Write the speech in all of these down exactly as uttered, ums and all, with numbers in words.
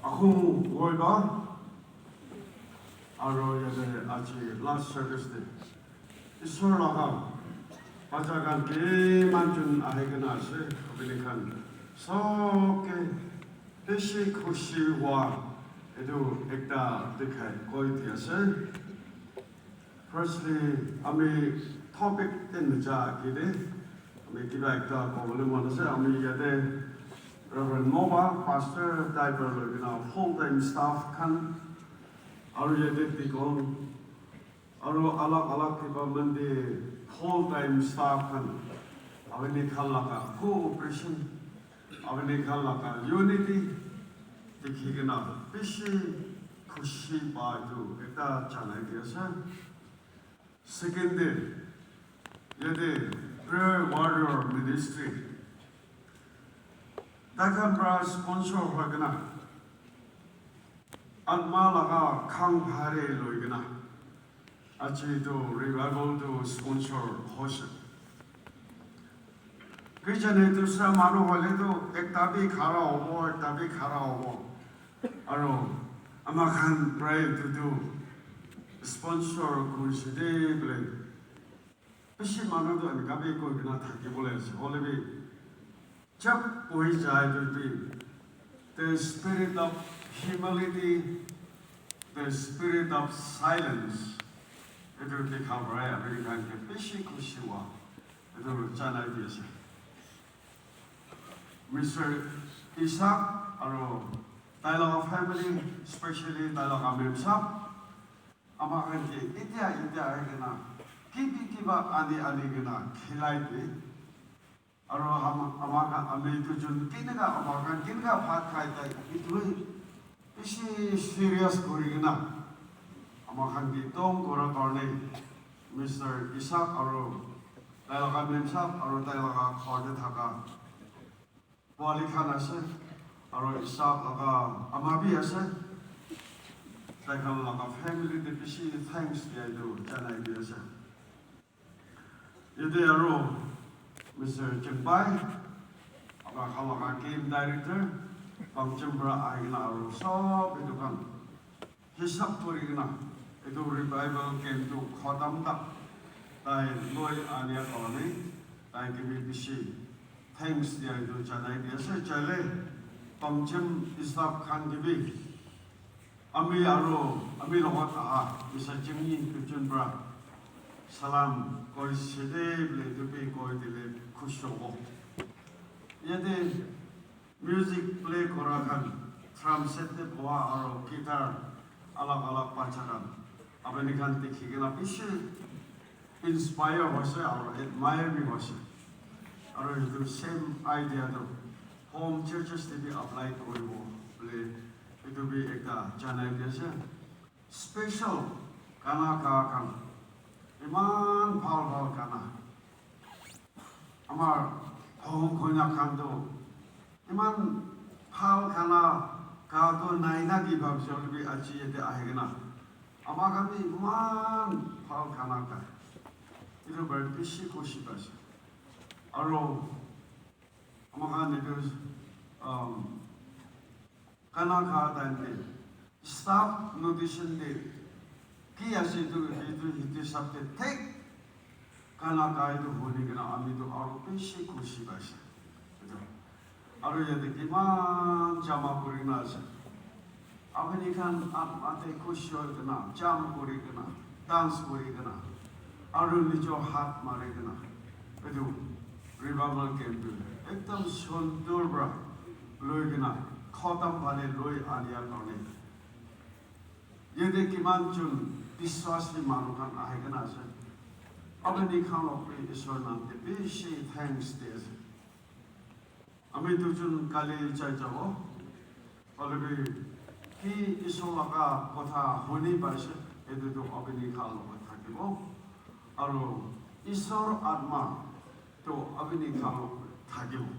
Ako goiba, aro yate aji last service te Isor laga bacha khan kiman jon ahi kena ase, apni khan sob ke bishi khushi hua etu ekta dikhai koi di ase. Firstly, ami topic te naja age te ami kiba ekta kobole mon ase. Ami yate Reverend Moba, pastor, tai para loi kena full time staff khan, aru yate deacon, aru alag alag department te full time staff khan, apni khan laga cooperation, apni khan laga unity dikhi kena bishi khushi pa etu ekta janai di ase. Second day, yate Prayer Warrior Ministry tai khan para sponsor hoi kena, atma laga khang bhare loi kena, aji etu revival tu sponsor hoise. Kijane dusra manu hoile tu ekta bi khara hobo, ekta bi khara hobo. Aro ama khan prai etu tu sponsor kurise de bole. Bishi manu tu enika bi koi kena thaki bole ase. Hoile bi jab koi jai tu bi, the spirit of humility, the spirit of silence, etu dikha parai apni khan ke bishi khushi hua etu janai di ase. Mister Isaac aro tai laga family, especially tai laga member sab, ama khan ke etia etia ahi kena kibi kiba ani ani kena khilai di. Aro ama, ama khan, ami tu jun kineka, ama khan kineka bhat khai tai, etu bishi serious kuri kena ama khan ke dom kora karne Mister Isaac aro tai laga member sab aro tai laga ghor te thaka poali khan ase, aro Isaac laga ama bi ase, tai khan laga family te bishi thanks dia etu janai di ase. Yate aro Mister Chengpai, ama khan laga game director, Pangcham para ahi kena aro sob etu khan hisab kuri kena etu revival camp tu khatam tak tai loi ania karne tai ke bi bishi thanks dia etu janai di ase. Chaile Pangcham staff khan ke bi ami aro ami logot aha Mister Jimmy Pichun para salam koise de bole etu bi koi dile khushi hobo. Yate music play kora khan, drum set te boha aro guitar alag alag baja khan, apni khan dikhi kena bishi inspire hoise aro admire bi hoise. Aro etu same idea tu home churches te bi apply koribo bole etu bi ekta janai di ase. Special gana ga khan, iman bhal bhal gana. Amar home koina khan tu iman bhal gana ga tu nai na ki bhabise hoile bi aji yate ahi kena ama khan bi iman bhal gana gai. Etu para bishi khushi paise. Aro ama khan etu, um, gana ga time te staff notation te ki ase etu, etu, etu hisab te thik gana gai tu huni kena ami tu aro bishi khushi paise. Etu. Aro yate kiman jama kuri kena ase. Apni khan atma te khushi hoi kena, jump kuri kena, dance kuri kena, aru nijo hath mari kena, etu revival camp tu ekdam sundur para loi kena, khatam phale loi ania karne. Yate kiman jon biswasi manu khan ahi kena ase. Apni khan log bi Isor naam te bishi thanks di ase. Ami duijon kali jai jabo. Hoilebi ki Isor laga kotha huni paise, etu tu apni khan logot thakibo. Aru Isor atma tu apni khan logot thakibo.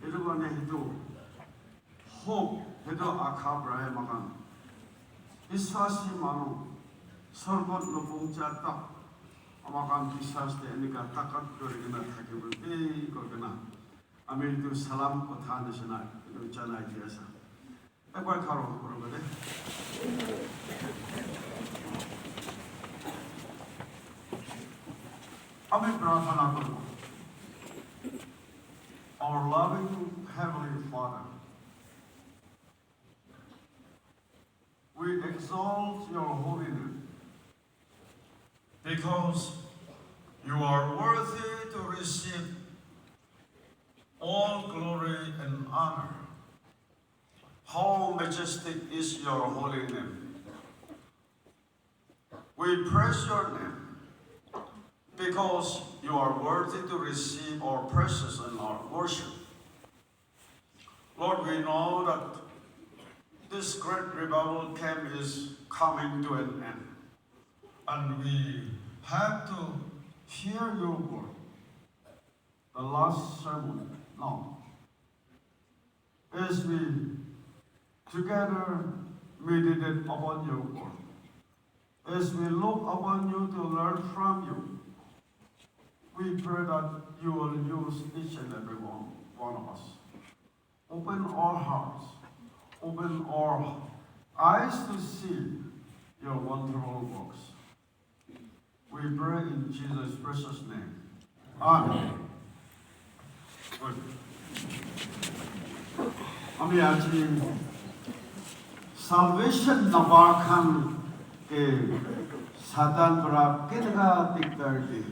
Etu karne etu hope, etu akha para moikhan biswasi manu sorgot nopuncha tak moikhan biswas te enika takat kuri kena thakibo de koi kena. Ami etu salam kotha nishina etu janai di asa. Ekbar khara hokite. Ami prarthana koribo. Our loving Heavenly Father, we exalt your holy name because you are worthy to receive all glory and honor. How majestic is your holy name. We praise your name because you are worthy to receive our praises and our worship. Lord, we know that this great revival camp is coming to an end, and we have to hear your word. The last sermon now. As we together meditate upon your word, as we look upon you to learn from you, we pray that you will use each and every one, one of us. Open our hearts, open our eyes to see your wonderful works. We pray in Jesus' precious name. Amen. Good. Ami aji salvation napa khan ke Satan para kineka dikdar di.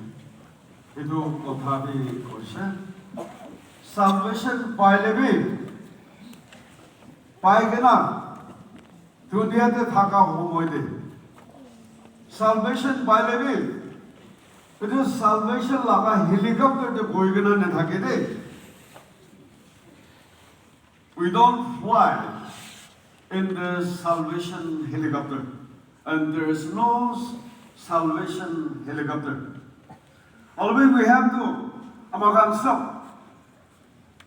Etu kotha bi koise. Salvation paile bi, pai kena dunia te thaka homoi te salvation paile bi, etu salvation laga helicopter te bohi kena nathake de. We don't fly in the salvation helicopter, and there is no salvation helicopter. Always we have to, ama khan sob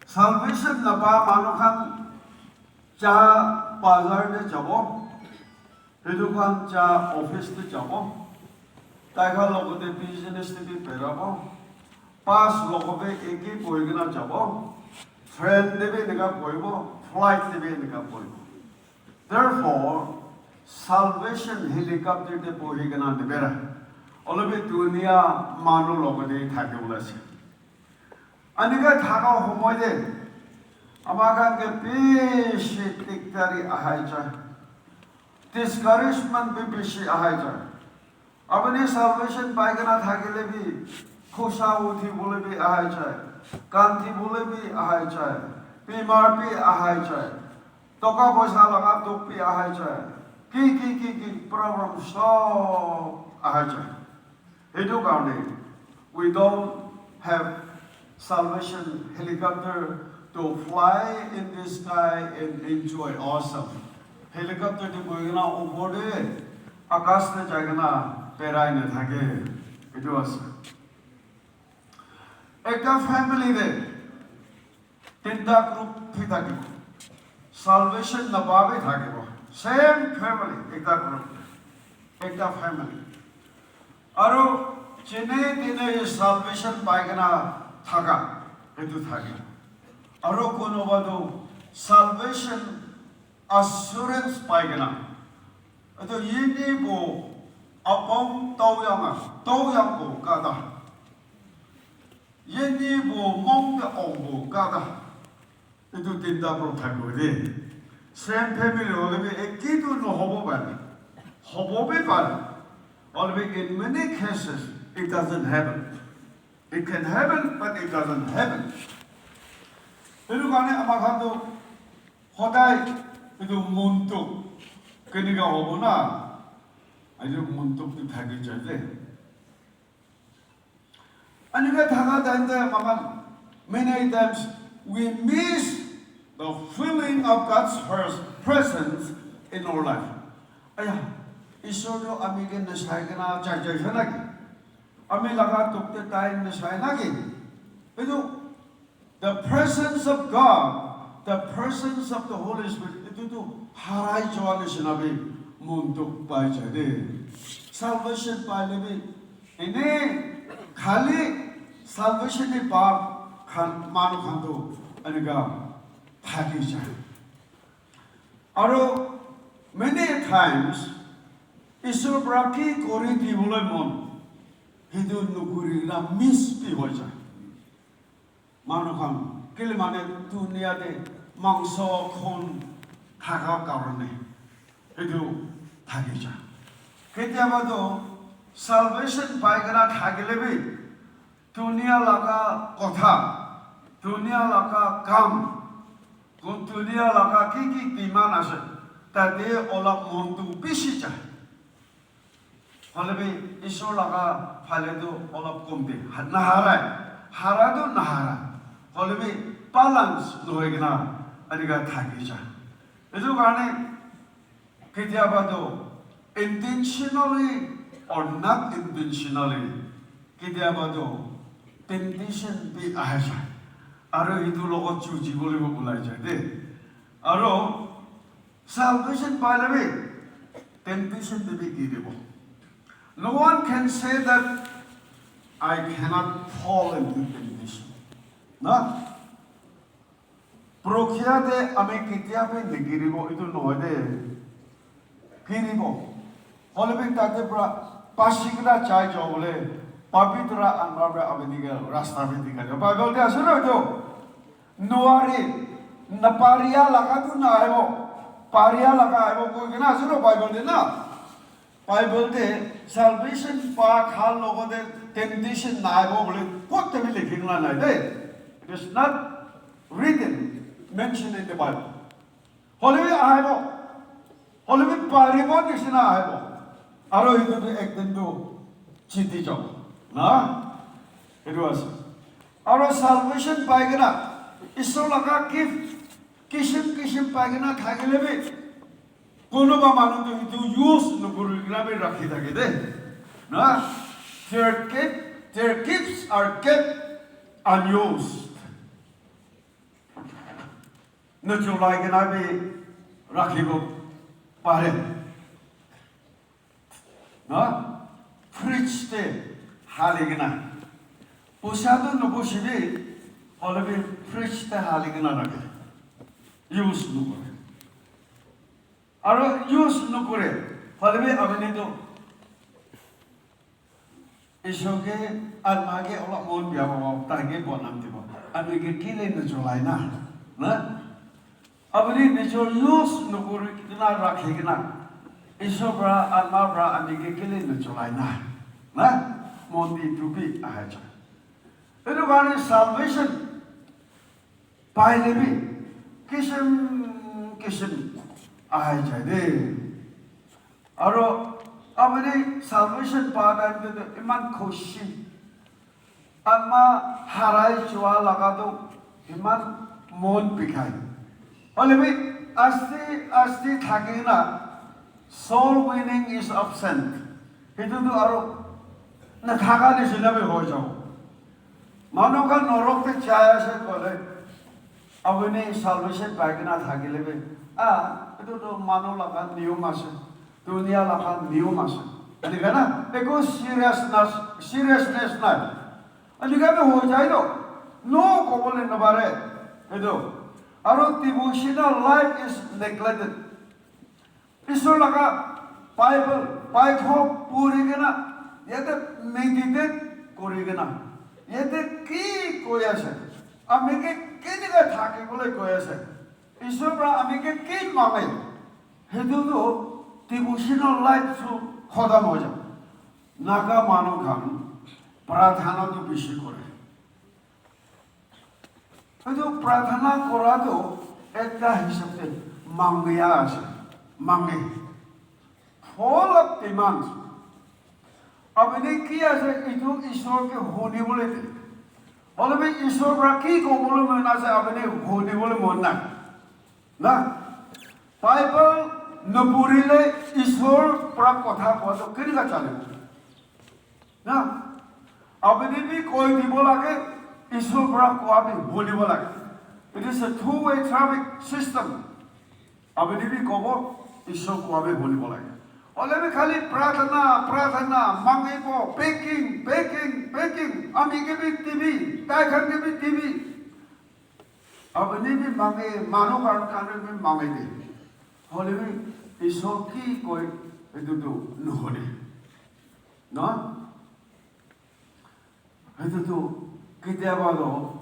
salvation napa manu khan cha bazar te jabo, etu khan cha office te jabo, tai khan logote business te bi berabo, bus logote eke bohi kena jabo, train te bi eneka bohibo, flight te bi eneka bohibo. Therefore, salvation helicopter te bohi kena nibera. Olobi dunia manu logote thaki bole ase. Anika thaka homoi te ama khan ke bishi dikdari ahai jai. Discouragement bi bishi ahai jai. Apuni salvation pai kena thakile bi khusa uthi bole bi ahai jai. Kanti bole bi ahai jai. Bimar bi ahai jai. Toka poisa laga dukh bi ahai jai. Ki, ki, ki, ki problem sob ahai jai. Etu karne, we don't have salvation helicopter to fly in the sky and enjoy ourselves. Helicopter te bohi kena upor te, akas te jai kena berai na thake. Etu ase. Ekta family te tinta group bi thakibo. Salvation napa bi thakibo. Same family, ekta group, ekta family. Aru jene tene salvation pai kena thaka, etu thakibo. Aru kunuba tu salvation assurance pai kena, etu yini bo apong tau yang a, tau yang bo kata. Yeni bo mong te ong bo kata. Etu tinta pro thak bo de. Same family hole bi eki tu no hobo pare. Hobo bi pare. Or bi in many cases, it doesn't happen. It can happen, but it doesn't happen. Etu karne ama khan tu hodai etu mon tu kenika hobo na. Etu mon tu tu thaki jai de. Enika thaka time te moikhan many times we miss the feeling of God's first presence in our life. Aya, Ishwar tu ami ke nasai kena jai jai se naki? Ami laga tuk te tai nasai naki? Etu the presence of God, the presence of the Holy Spirit, etu tu harai jawa nishina bi mon tu pai jai de. Salvation paile bi ene khali salvation ni pa khan, manu khan tu enika thaki jai. Aro many times Isor pra ki kori dibole mon, hitu nokori na miss bi hoi jai. Manu khan kile mane dunia te mangso khon thaka karone etu thaki ja. Ketiaba to salvation pai kena thakile bi dunia laga kotha, dunia laga kam, kun dunia laga ki ki demand ase, tate olap mon tu bishi jai. Hoilebi Isor laga phale tu olop kom de, ha-, naharai. Hara tu nahara. Hoilebi balance nohoi kena enika thaki ja. Etu karne ketiaba tu intentionally or not intentionally, ketiaba tu temptation bi ahi jai. Aro etu logot juji bole bi ulai jai de. Aro salvation paile bi temptation te bi giribo. No one can say that I cannot fall into temptation. Na? Prokya te ami ketia bi nigiribo, itu nohoi de. Giribo. Hoilebi tate pra pasi kena jai jabo bole, pavitra atma pra apni ke rasta bi dikhai dibo. Bible te ase na itu? Nuwari, naparia laga tu nahibo, paria laga ahibo koi kena ase na Bible te na. Bible te salvation pa khan logote temptation nahibo bole kote bi likhi kena nai de. It is not written, mentioned in the Bible. Hoilebi ahibo. Hoilebi paribo nishina ahibo. Aro etu tu ekdin tu jiti jabo. Na? Etu ase. Aro salvation pai kena, Isor laga gift, kishim kishim pai kena thakile bi, kunuba manu tu etu use nokori kena bi rakhi thake de. Na? Their gift, their gifts are kept unused. Nocholai kena bi rakhibo pare. Na? Fridge te hali kena. Poisa tu nobusi bi, hoilebi fridge te hali kena rakhe. Use nokore. Aro use nokore. Hoilebi apni tu Isor ke atma ke olop mon bia pabo, tai ke bonam dibo. Apni ke kile nocholai na? Na? Apni nijor use nokori kena rakhi kena, Isor pra, atma pra apni ke kile nocholai na? Na? Mon di tu bi aha jai. Etu karne salvation paile bi kishim kishim ahi jai de. Aro apni salvation pa time te tu iman khushi. Ama harai jua laga tu iman mon bikhai. Hoilebi asti asti thaki na soul winning is absent. Hitu tu aro nathaka nishina bi hoi jabo. Manu khan norok te jai ase kole, apuni salvation pai kena thakile bi, ah, etu tu manu laga niyom ase, dunia laga niyom ase. Enika na, eko seriousness, seriousness nai. Enika bi hoi jai to, no kobole nabare. Etu. Aro devotional life is neglected. Isor laga Bible, Bible puri kena, yate meditate kuri kena, yate ki koi ase, ami ke kenika thaki bole koi ase, Isor pra ami ke ki mange, hetu tu devotional life tu khotom hoi jabo. Naga manu khan prarthana tu bishi kore. Etu prarthana kora tu ekta hisab te mangya ase, mange. Full of demands. Apuni ki ase, etu Isor ke huni bole de. Hoilebi Isor pra ki kobole mon ase, apuni huni bole mon nai. Na? Bible nopurile Isor pra kotha kowa to kenika chalibo? Na, apuni bi koi dibo lage, Isor pra kowa bi hunibo lage. It is a two-way traffic system. Apuni bi kobo, Isor kowa bi hunibo lage. Hoile bi khali prarthana, prarthana, mangibo, begging, begging, begging. Ami ke bi dibi, tai khan ke bi dibi. Apuni bi mange, manu khan khan bi mange de. Hoile bi Isor ki koi, etu tu nuhune. Na? Etu tu ketiaba to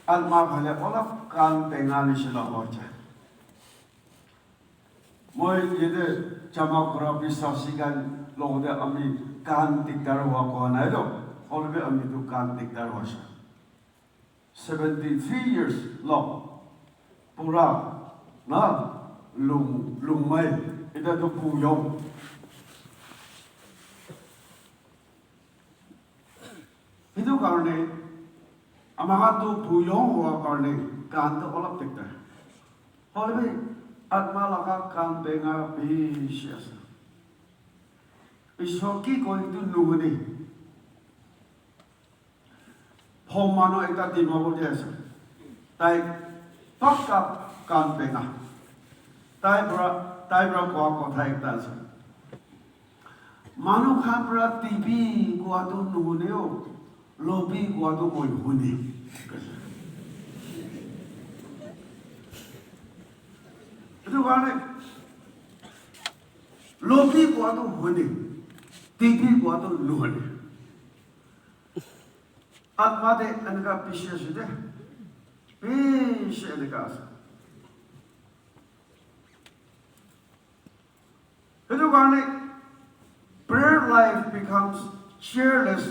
atma phale olop kan benga nishina hoi jai. Moi yate jama kura biswasi khan logote ami kan dikdar hua koa nai to, hoilebi ami tu kan dikdar hoise. Seventy three years long, pura na lung, lungmai, ita tu puyong. Itu karne, ama khan tu buyong hua karne, kan tu olop dikdar. Hoilebi, atma laga kan benga bishi ase. Isor ki koi itu nuhune. Hom manu ekta Dimapur te ase. Tai pakka kan benga. Tai pra, tai pra koa kotha ekta ase. Manu khan pra T B koa tu nuhune o, lobi koa tu moi hune. Etu karne, lobi koa tu hune, T B koa tu nuhune. Atma te eneka bishi ase de, bishi eneka ase. Etu karne prayer life becomes cheerless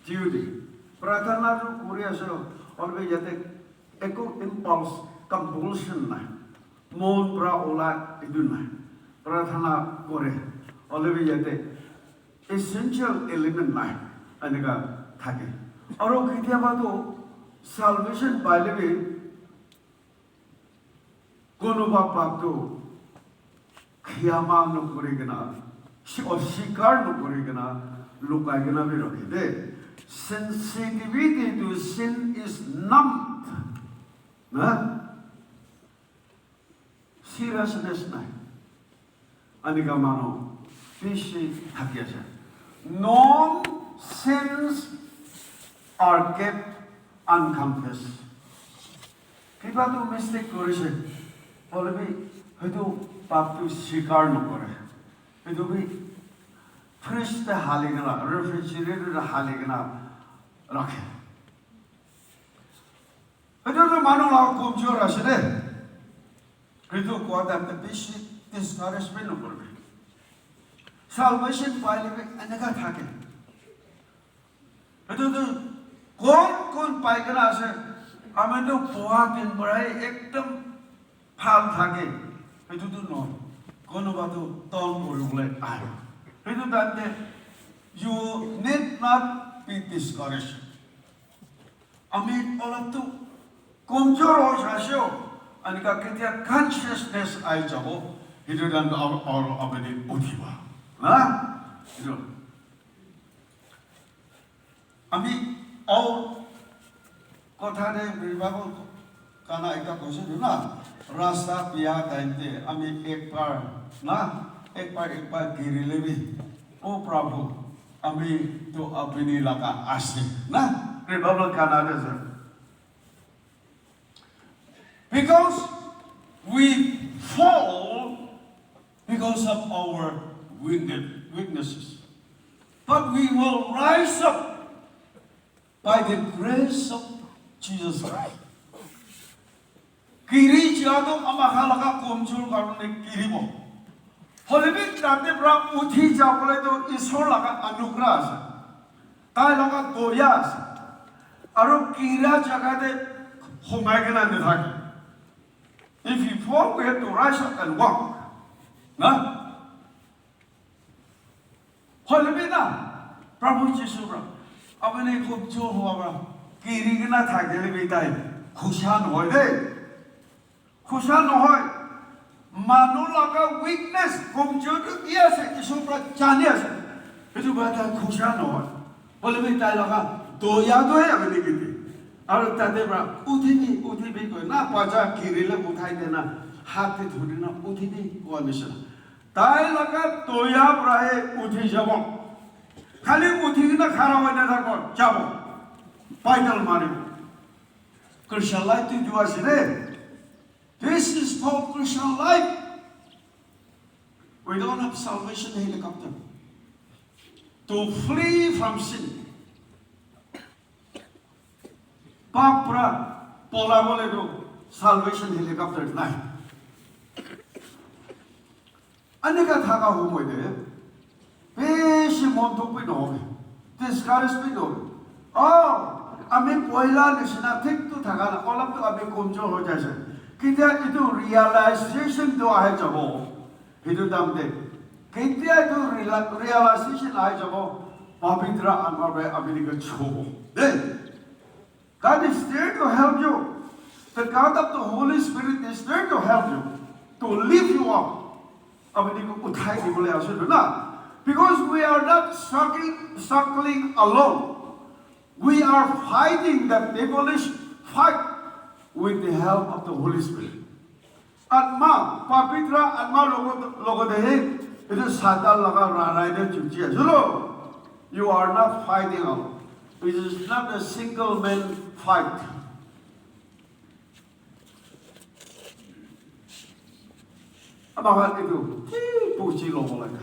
duty. Prarthana tu kuri ase, hoilebi yate eku impulse, compulsion nai. Mon pra ola etu nai. Prarthana kore, hoilebi yate essential element nai. Eneka thake. Aro ketiaba tu salvation paile bi Kunuba pap tu khiyama nokuri kena, si-, oswikar nokuri kena, lukai kena bi rakhi de. Sensitivity to sin is numbed. Na? Seriousness nai. Anika manu bishi thaki ase. Known sins are kept unconfessed. Kiba tu mistake korise, hoilebi hoitu pap tu sikar nokore. Hoitu bi fridge te hali kena, refrigerator te hali kena rakhe. Etu tu manu laga komjor ase de. Etu koa time te bishi discouragement nokoribi. Salvation paile bi eneka thake. Etu tu kon kon pai kena ase. Ami tu pua din parai ekdam bhal thake. Etu tu no. Konoba tu down kori bole ahe. Etu time te you need not be discouraged. Ami olop tu komjor hoi jai ase, enika ketia consciousness ahi jabo, etu time tu aru, aru apuni uthiba. Na? Etu. Ami aru kotha te revival kana ekta koise tu na, rasta bia time te ami ekbar na, ekbar, ekbar giri le bi, "O Prabhu, ami tu apuni laga ase," na, revival kana te ase. Because we fall because of our weakne-, weaknesses. But we will rise up by the grace of Jesus Christ. Giri jia tu ama khan laga komjor karone giribo. Hoile bi tate pra uthi jabole tu Isor laga anugrah ase. Tai laga doya ase. Aru gira jaga te humai kena nathake. If you fall, we have to rise up and walk. Na? Hoile bi na, Prabhu Jisu pra, apuni komjor hua pra, giri kena thakile bi tai khushi nohoi de. Khushi nohoi. Manu laga weakness, komjor tu ki ase, Isor pra jani ase. Etu pra tai khushi nohoi. Hoile bi tai laga doya tu he apuni ke diye. Aru tate pra, "Uthibi, uthibi," koi na, bacha giri le uthai de na, hath te dhuri na, "Uthibi," koa nishina. Tai laga toya para he uthi jabo. Khali uthi kena khara hoi na thakbo, jabo. Paidal maribo. Christian life tu etu ase de. This is called Christian life. We don't have salvation helicopter to flee from sin. Pap para polabole tu salvation helicopter nai. Anika thaka humoi de, beshi mon dukh bhi nohobe, discourage bhi nohobe. Oh, ami poila nishina thik tu thaka na, olap tu ami komjor hoi jaise. Ketia itu realization tu ahi jabo, itu time te. Ketia itu reala-, realization ahi jabo, Pavitra Atma para ami ke chobo. Then, God is there to help you. The God of the Holy Spirit is there to help you, to lift you up. Apni ko uthai dibole ase na. Because we are not struggling, struggling alone. We are fighting the devilish fight with the help of the Holy Spirit. Atma, Pavitra Atma logo, logo de he, itu Satan laga larai de juji ase lo. You are not fighting alone. It is not a single man fight. Ama khan itu, ki buji logo laga.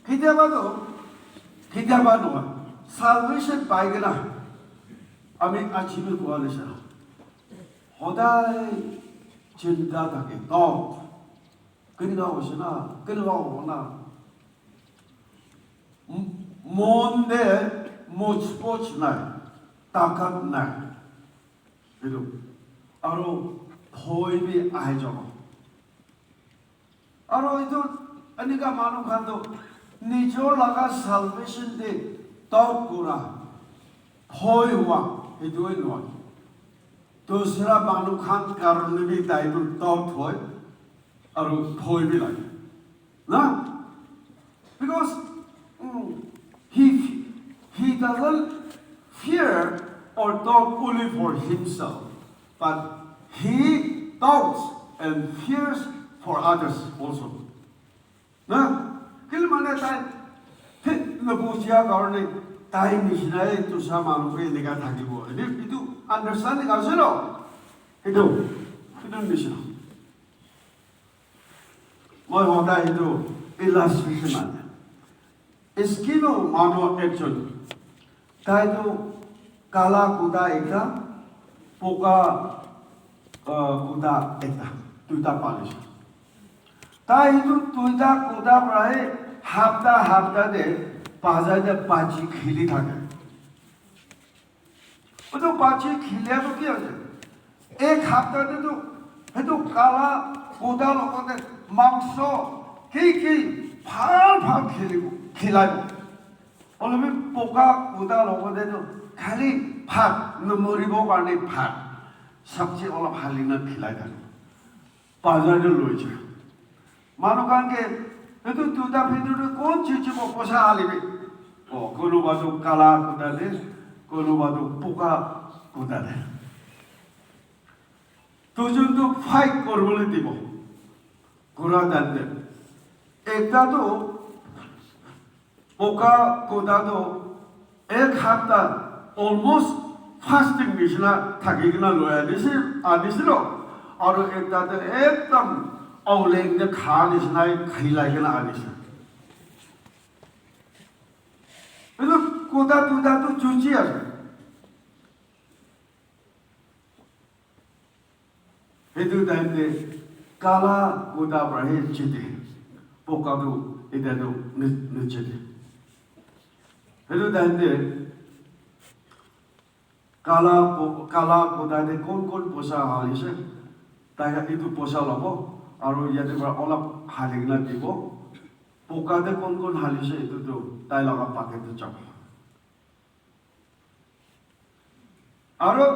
Ketiaba to, ketiaba nohoi. Salvation pai kena, ami aji bi koa nishina. Hodai chinta thake, doubt. Kenika hoise na, kenika hobo na. M-, mon de mojbut nai, takat nai. Etu. Aro bhoi bi ahi jabo. Aro etu enika manu khan toh nijor laga salvation te doubt kura, bhoi hua, etu he nohoi. Dusra manu khan karone bi tai toh doubt hoi, aro bhoi bi lage. Na? Because, mm, he, he doesn't fear or doubt only for himself, but he doubts and fears for others also. Na? Kile mane tai thik nabujia karone tai nishina e dusra manu ke enika thakibo. Etu, etu understanding ase lo? Etu, etu nishina. Moi hodai etu illustration ase. Eskimo manu ekjon. Tai tu kala kuta ekta, boga, uh, kuta ekta, duita palishe. Tai etu duita kuta para he hapta hapta te bazar te baji kheli thake. Etu baji khilia tu ki ase? Ek hapta te tu, etu kala kuta logote mangso, ki ki bhal bhal khilibo, khilaibo. Olop bi boga kuta logote tu khali bhat, nomoribo karne bhat, sabji olop halina khilai thake. Bazar te loi jai. Manu khan ke etu duita bhitor te kon chichi ko poisa halibi. Oh, konoba tu kala kuta de, konoba tu boga kuta de. Duijon tu fight koribole dibo. Kura time te. Ekta tu boga kuta tu ek hapta almost fasting nishina thaki kena loi anise, anisilo. Aru ekta tu ekdam auleng te kha nishina khilai kena anise. Etu kuta duita tu chuchi ase. Etu time te kala kuta para he jite, boga tu etia tu ni-, nijite. Etu time te kala bo-, kala kuta te kon kon poisa halise, tai khan etu poisa lobo, aru yate para olop hali kena dibo. Boga te kon kon halise, etu tu tai laga pocket te jabo. Aru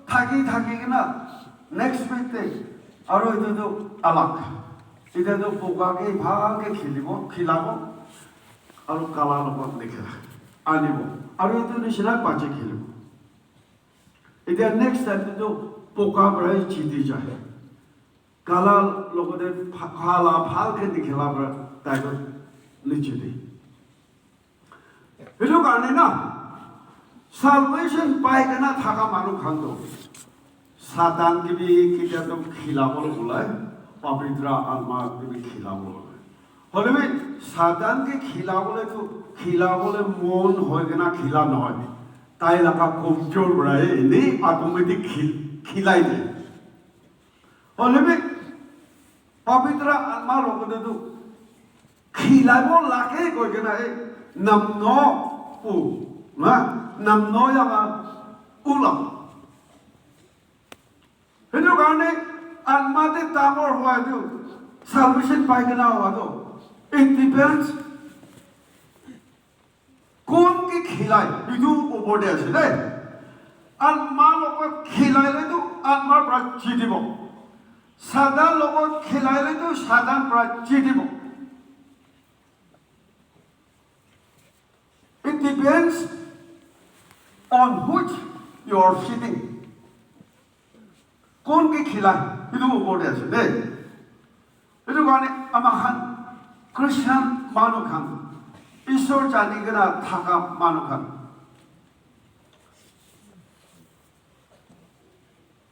thaki thaki kena next week te aru etu tu alag. Etia tu boga ke bhal ke khilibo, khilabo. Aru kala logot nikhila, anibo. Aru etu nishina baji khilibo. Etia next time te tu boga para he jiti jai. Kala logote pha-, kala bhal ke dikhela para tai toh niche te. Etu karne na, salvation pai kena thaka manu khan toh, Satan ke bi ketia toh khilabo le ulai, pavitra atma ke bi khilabo le ulai. Hoile bi Satan ke khilabo le toh, khilabo le mon hoi kena khila nohoi. Tai laga komjor para he, ene automatic khil-, khilai de. Hoile bi, pavitra atma logote toh, khilabo lage koi kena he, namno u, na, namno ya ma ula. Etu karne atma te dangor hua tu, salvation pai kena hua tu, it depends. Kon ke khilai, etu upor te ase de. Atma logot khilai le tu atma para jitibo. Satan logot khilai le tu Satan para jitibo. It depends on which you are sitting. Kon ke khilai, etu upor te ase de. Etu karne ama khan Christian manu khan, Isor jani kena thaka manu khan,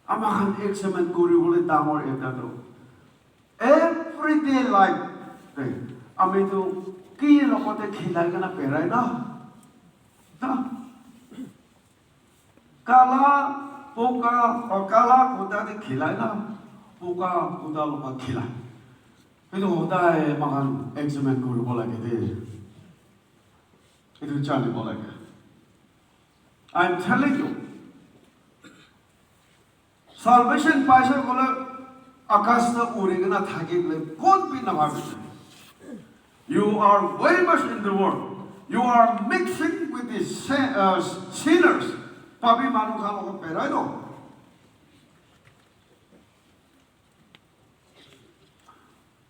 ama khan examine kuri bole dangor ekta toh, everyday life te ami toh ki logote khilai kena berai na? Na? Kala, boga, or kala kuda te khilai na, boga kuda logote khilai. Etu hodai moikhan examine kuribo lage de. Etu janibo lage. I'm telling you, salvation paise koile akas te uri kena thaki bole kon bi nabhabi. You are very much in the world. You are mixing with the sin-, uh, sinners. Papi manu khan logot berai do.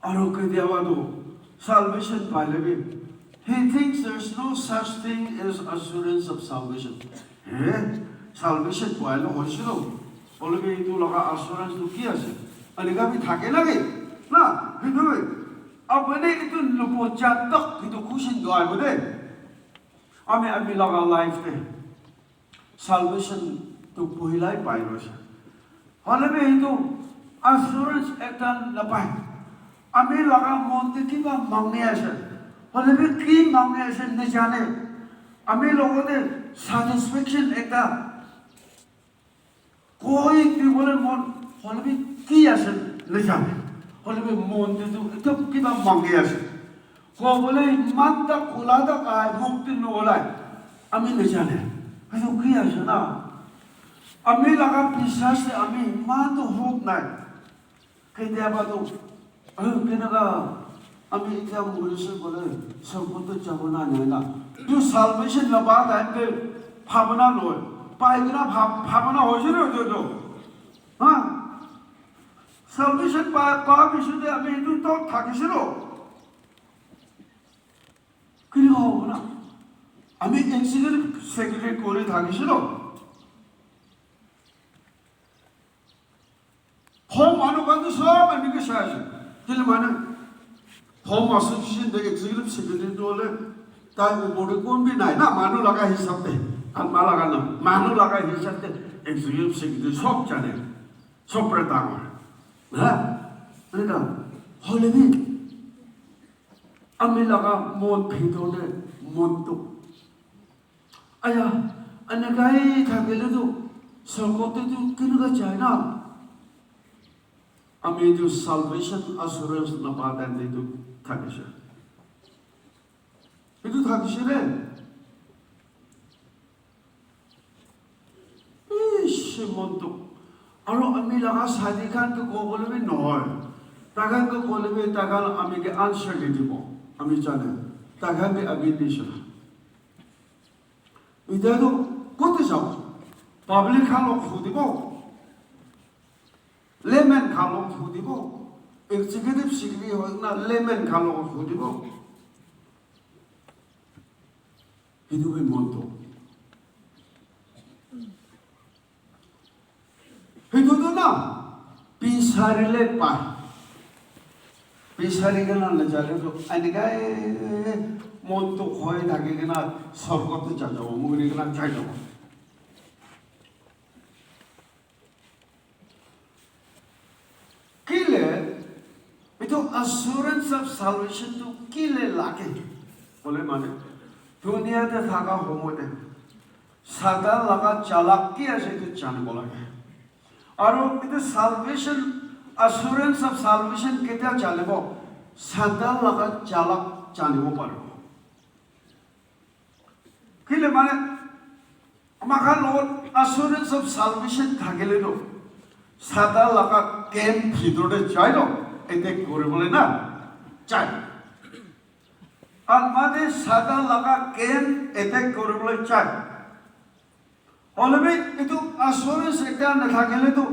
Aru ketiaba tu salvation paile bi, he thinks there's no such thing as assurance of salvation. He, salvation paile hoise lo, hoile bi etu laga assurance tu ki ase? Anika bi thake na ki? Na, etu bi. Apni etu nubo jab tak etu question tu aibo de. Ami, ami laga life te salvation tu pohilai pai loise. Hoile bi etu assurance ekta napai. Ami laga mon te kiba mangi ase. Hoile bi ki mangi ase najane. Ami logote satisfaction ekta koi dibole mon hoile bi ki ase najane. Hoile bi mon te tu ekta kiba mangi ase. Kobole iman ta kula ta kai muk te nolai. Ami najane. Etu ki ase na? Ami laga biswas te ami iman tu hope nai. Ketiaba tu, aru kenaka ami ekta morise koile sorgot te jabo na nai na. Tu salvation napa time te bhabana loi. Pai kena bhab-, bhabana hoise na etu tu. Ha? Salvation pa, pa pisote ami etu thot thakisilo. Kile hobo na? Ami executive secretary kori thakisilo. Home manu khan tu sob ami ke sai ase. Kile mane, Home Association te executive secretary tu hole tai upor te kon bi nai na, manu laga hisab te, atma laga na, manu laga hisab te executive secretary sob jane, sob re dangor. Ha? Eneka hole bi ami laga mon bhitor te mon tu Aya, enekai thakile tu, sorgot te tu kenika jai na? Ami tu salvation assurance napa time te tu thakise. Etu thakise ne? Bishi mon dukh. Aru ami laga sadi khan ke kobole bi nohoi. Takhan ke kole bi takhan ami ke answer di dibo. Ami jane. Takhan ke ami nisina. Etia tu kote jabo? Public khan log sudibo? Layman khan log sudibo? Executive secretary hoi na layman khan log sudibo? Etu bi mon dukh. Etu tu na, peace Sarile pa. Bisari kena najale tu, enikai mon tu khoi thaki kena sorgot te ja jabo, muri kena jai jabo. Kile, itu assurance of salvation tu kile lage? Bole mane, dunia te thaka homo te, Satan laga chalak ki ase itu janibo lage. Aru itu salvation, assurance of salvation ketia janibo? Satan laga chalak janibo paribo. Kile mane, amakhan logot assurance of salvation thakile tu, Satan laga camp bhitor te jai lo, attack kuribole na jai. Atma te Satan laga camp attack kuribole jai. Hoilebi itu assurance ekta nathakile tu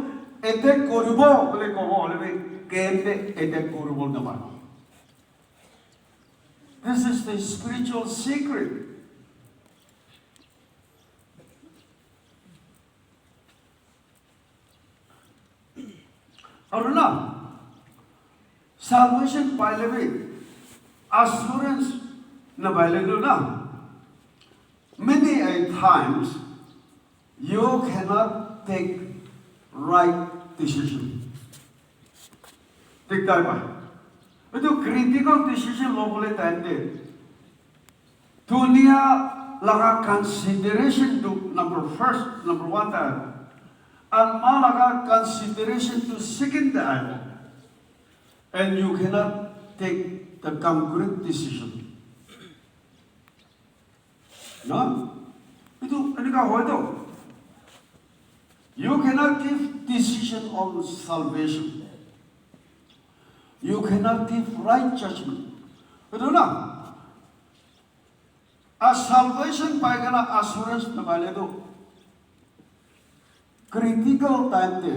attack koribo bole kobo hoilebi camp te attack koribo napare. This is the spiritual secret. Aru na, salvation paile bi assurance napaile tu na, many a times you cannot take right decision. Diktar pai. Itu critical decision lobole time te dunia laga consideration tu number first, number one ta, atma laga consideration tu second ta aibo. And you cannot take the concrete decision. Na? Itu enika hoy to. You cannot give decision on salvation. You cannot give right judgment. Itu na? A salvation pai kena assurance napaile to. Critical time te,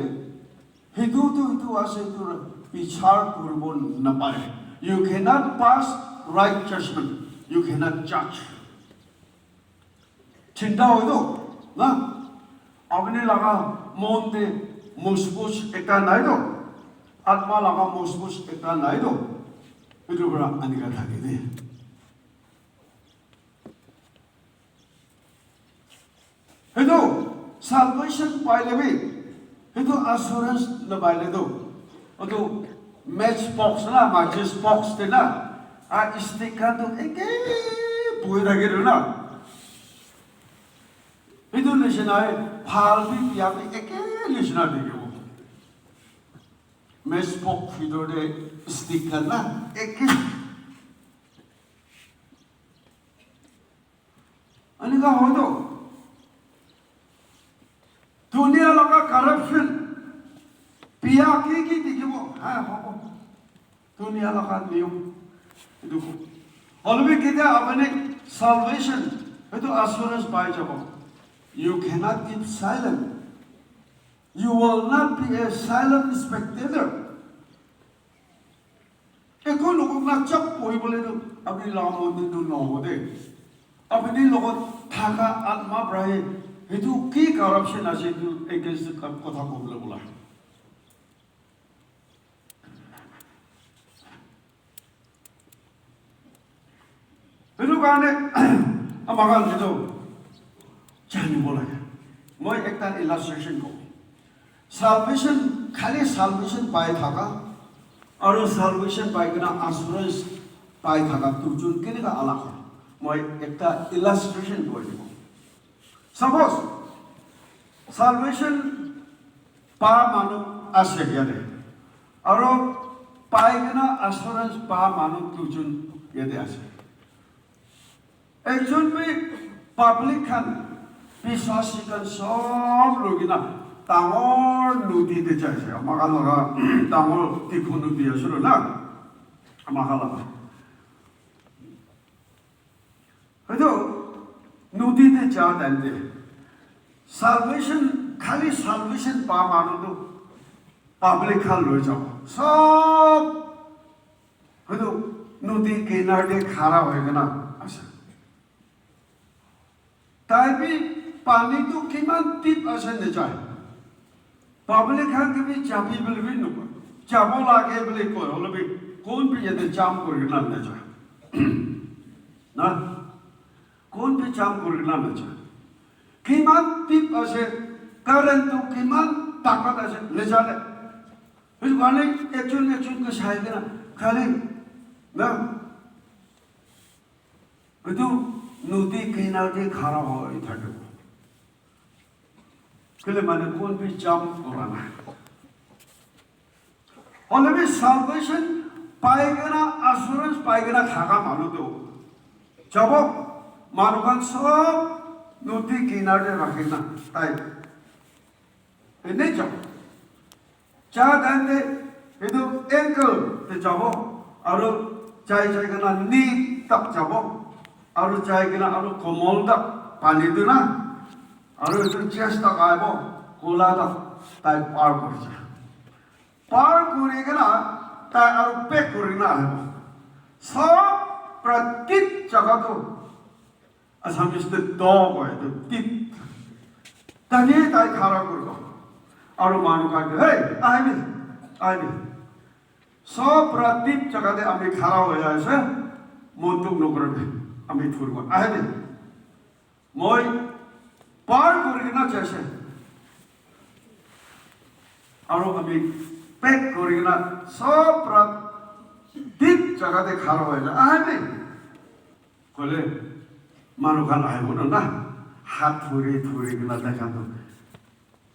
hitu tu hitu ase, hitu bichar kuribo napare. You cannot pass right judgment. You cannot judge. Chinta hoi to, na? Apni laga mon te musbus ekta nai to? Atma laga musbus ekta nai to? Itu pura anika thaki de. Itu salvation paile bi, itu assurance napaile tu, itu match box na, matches box te na, a stick khan tu eke bui thaki tu na. Itu nishina hai, bhal bi, biya bi eke nishina dikhibo. Match box bhitor te stick khan na, eke. Enika hoi to. Dunia laga corruption, biya ki ki dikhibo, ha, hobo. Dunia laga niyom. Etu ko. Hoilebi ketia apni salvation, etu assurance pai jabo. You cannot keep silent. You will not be a silent spectator. Ekko logot na chap kori bole tu apni laga mon te tu nohobo de. Apni logot thaka atma para he, etu ki corruption ase etu against te kotha kobole bola. Etu karne ama khan etu janibo lage. Moi ekta illustration kobole. Salvation, khali salvation pai thaka, aru salvation pai kena assurance pai thaka, duijon kenika alag hoy? Moi ekta illustration koi dibo. Suppose, salvation pa manu ase yate, aru pai kena assurance pa manu duijon yate ase. Ekjon bi public khan, biswasi khan sob loi kena dangor nodi te jai ase. Ama khan laga dangor Diphu nodi ase lo na. Ama khan laga. Etu nodi te ja time te salvation, khali salvation pa manu tu public khan loi jabo. Sob etu nodi kinar te khara hoi kena ase. Tai bi pani tu kiman deep ase najai. Public khan ke bi chabi bole bi nokoi. Jabo lage bole koi, hoile bi kon bi yate jump kuri kena naja. Na? Kon bi jump kuri kena naja. Kiman deep ase, current tu kiman takat ase, najane. Etu karne ekjon ekjon ke sai kena khali, na? Etu nodi kinar te khara hoi thake. Kile mane kon bi jump kora nai. Hoile bi salvation pai kena, assurance pai kena thaka manu tu jabo, manu khan sob nodi kinar te rakhi na tai ene jabo. Ja time te etu ankle te jabo, aru jai jai kena knee tak jabo, aru jai kena aru komol tak pani tu na, aru etu chest tak aibo, kola tak tai par kuri ja. Par kuri kena tai aru back kuri kena ahibo. Sob pratik jaga tu Assamese te do koi tu tit. Tani tai khara kuri do. Aru manu khan ke, "Hey, ahibi, ahibi." Sob pratik jaga te ami khara hoi ase, mon dukh nokoribi, ami thurbo. Ahibi. Moi par kuri kena jai ase. Aru ami back kuri kena sob pratik jaga te khara hoi ase. Ahibi. Koile manu khan ahibo na, na, hat thuri thuri kena tai khan tu.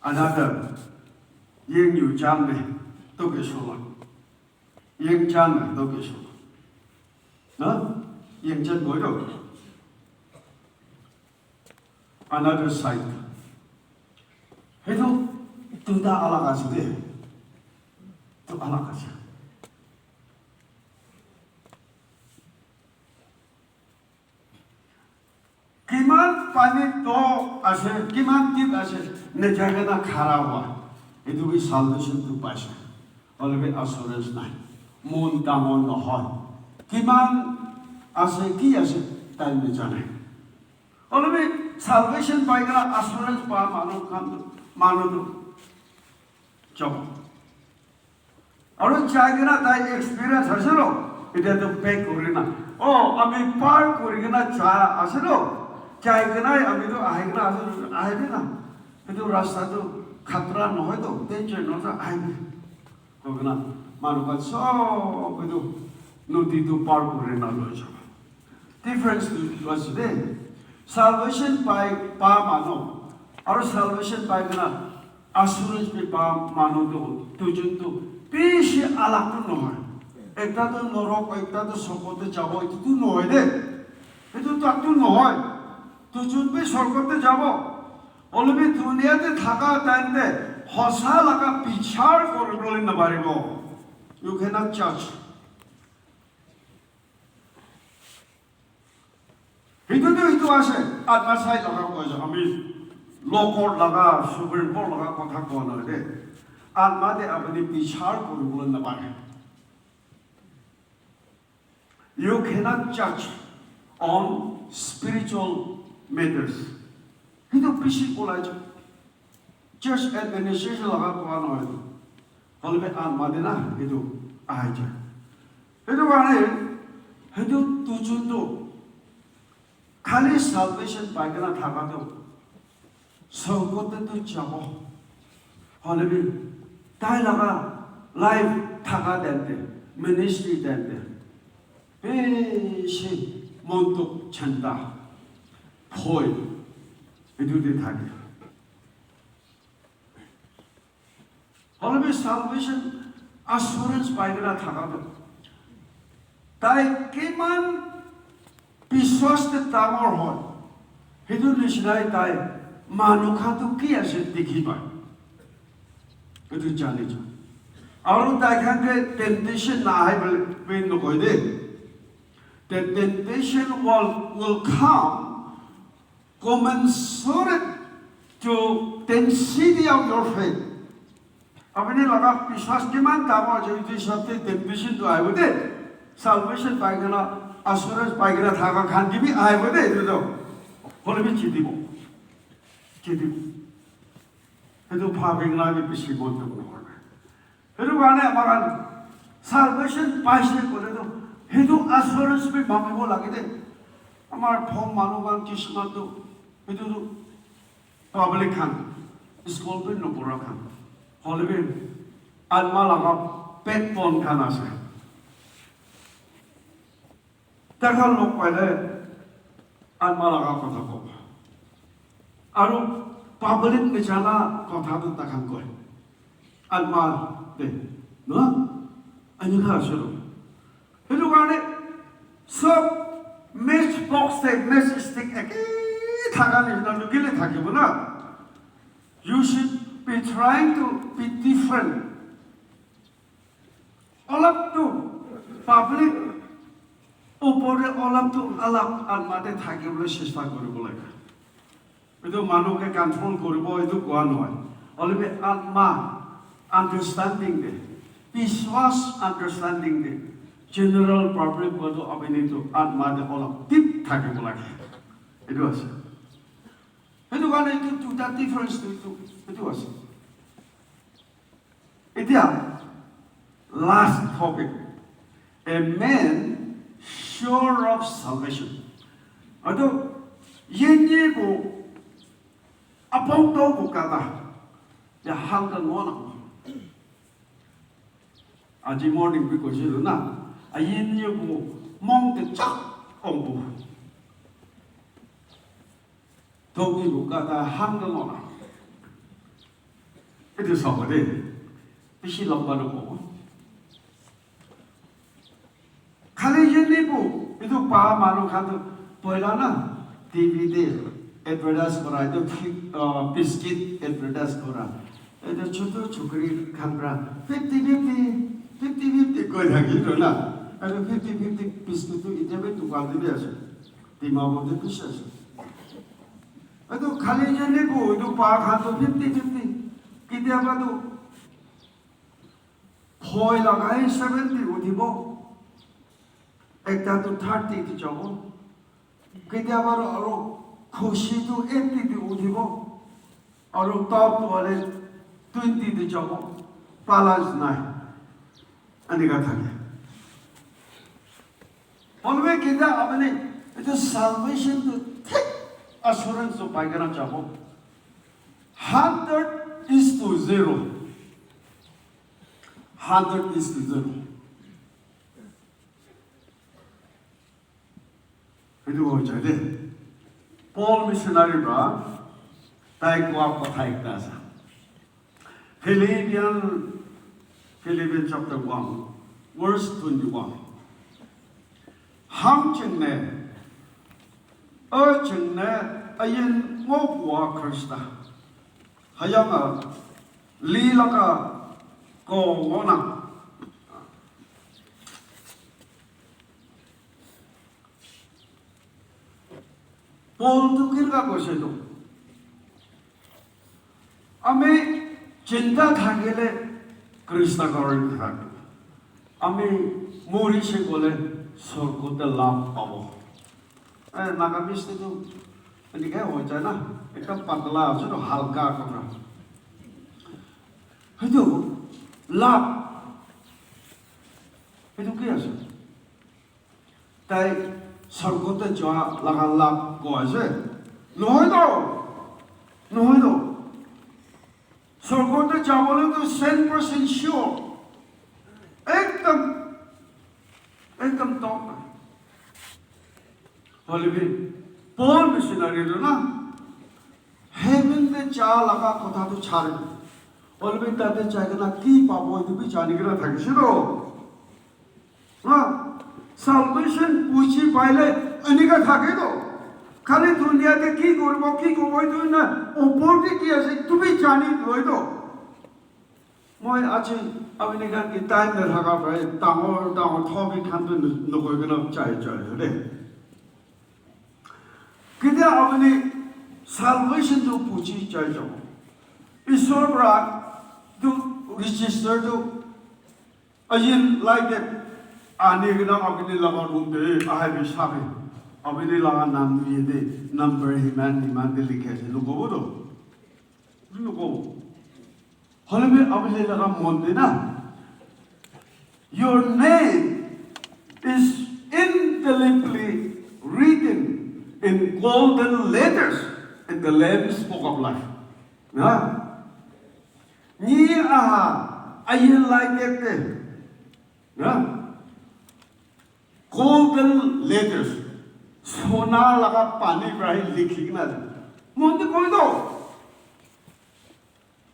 Another, yeng yu chan me, to ke shola. Yeng chan me, to ke shola. Na? Yeng chan koi to. Another side. Hetu duita alag ase de. Tu alag ase. Kiman pani to ase, kiman deep ase, nejai kena khara hua. Etu bi salvation tu paise. Hoile bi assurance nai. Mon dangor nohoi. Kiman ase, ki ase, tai nejane. Hoile bi salvation pai kena assurance pa manu khan, manu tu jabo. Aru jai kena tai experience ase lo, etia tu back kuri na. Oh, ami par kuri kena ja ase lo, jai kena ami tu ahi kena ase, ahi bi na. Etu rasta tu khatra nohoi to, danger nohoi to, ahi bi. Koi kena manu khan sob etu nodi tu par kuri na loi jabo. Difference tu etu ase de. Salvation pai pa manu aru salvation pai kena assurance bi pa manu tu duijun tu bishi alag tu nohoi. Ekta tu norok, ekta tu sorgo te jabo, etu tu nohoi de. Etu tak tu nohoi. Duijun bi sorgo te jabo. Hoile bi dunia te thaka time te hosa laga bichar kori bole naparibo. You cannot judge. Hitu tu hitu ase, atma sai laga koi ase, ami local laga, Supreme Court laga kotha koa nai de. Atma te apuni bichar kori bole napare. You cannot judge on spiritual matters. Hitu bishi kolai church administration laga koa nohoi. Hoile bi atma te na etu ahai jai. Etu karne etu duijun tu khali salvation pai kena thaka tu sorgo te tu jabo. Hoile bi tai laga life thaka time te, ministry time te bishi mon tu chanta, bhoi etu te thake. Hoile bi salvation assurance pai kena thaka tu tai kiman biswas te dangor hoi, hitu nishinai tai manu khan tu ki ase dikhi pai. Etu jani ja. Aru tai khan ke temptation na ahai bole bi nokoi de. The temptation will, will come commensurate to density of your faith. Apuni laga biswas kiman dangor ase, etu hisab te temptation tu ahibo de. Salvation pai kena, assurance pai kena thaka khan ke bi ahibo de, etu tu. Hoile bi jitibo. Jitibo. Etu bhabi kena bi bishi mon tu nohoi. Etu karne amar khan salvation paise koile tu, etu assurance bi mangibo lage de. Amar phone manu khan kismat tu, etu tu public khan, school bi nopura khan, hoile bi alma laga backbone khan ase. Takhan log paile alma laga kotha kobo. Aru public te jana kotha tu takhan koi. Alma te. No? Ani kha ase lo. Etu karne sob match box te match stick eke thaka nishina lukile thakibo na. You should be trying to be different. Olap tu public upor te olap tu alak alma te thakibole chesta koribo lage. Etu manu ke control koribo etu koa nohoi. Hoile bi alma understanding te, biswas understanding te, general public koa tu apni tu alma te olap deep thakibo lage. Etu ase. Etu karne etu duita difference tu etu, etu ase. Etia last topic. A man sure of salvation. Ado yenye ko apong to ko kata. Ya hal ka ngona. Aji morning bi koise na. Ayenye ko mong te chak ong ko. Toki ko kata hang ka ngona. Etu sabo de. Bishi lamba lamba. Khali yeni bu, etu pa manu khan tu poila na T V de advertise kora, etu fi-, ah, biscuit advertise kora. Etu chotu chukri khan pra fifty fifty, fifty fifty koi thaki tu na. Etu fifty fifty biscuit tu itya bi dukan de bi ase. Dimapur de bishi ase. Etu khali yeni bu, etu pa khan tu fifty fifty. Kityaba tu Bhoi lagai seventy uthibo, ekta tu thirty te jabo, ketiaba aru, aru khushi tu eighty te uthibo, aru top tu hoile twenty te jabo, balance nai. Enika thake. Hoilebi kintu apuni etu salvation tu thik assurance tu pai kena jabo. Hundred is to zero. Hundred is to zero. Etu hoi jai de. Paul missionary pra tai koa kotha ekta ase. Philippians, Philippians chapter one, verse twenty-one. Ham chingne, a chingne, ayin mo bua Krista. Hayanga, li laka, ko wona. Paul tu kinka koise tu? Ami jinda thakile Krista karone thak. Ami morise gole sorgote labh pabo. Eh, Nagamese te tu eneka hoi jai na, ekdam patla ase to, halka kotha. Etu labh, etu ki ase? Tai sorgote jua laga labh koi ase. Nohoi to? Nohoi to? Sorgote jabole to cent percent sure. Ekdam, ekdam top. Hoilebi Paul missionary tu na, heaven te ja laga kotha tu chhari. Hoilebi tate jai kena ki pabo etu bi jani kena thakise to. Ha? Salvation buji paile enika thake to. Khali dunia te ki koribo, ki kobo etu na, opor te ki ase, etu bi jani loi to. Moi aji apni khan ke time de thaka pai, dangor dangor topic khan tu nokoi kena jai jai de. Ketia apni salvation tu buji jai jabo. Isor pra tu register tu ayin like that ani kena apni laga room te ahai bi sabi. Apni laga nam tu yate number himan himan te likhi ase. Nokobo to. Nokobo. Hoilebi apni laga mon te na, Your name is indelibly written in golden letters in the Lamb's Book of Life. Na? Ni aha, ayi lai kete. Na? Golden letters. Sona laga pani para likhi kena. Mon te koi do.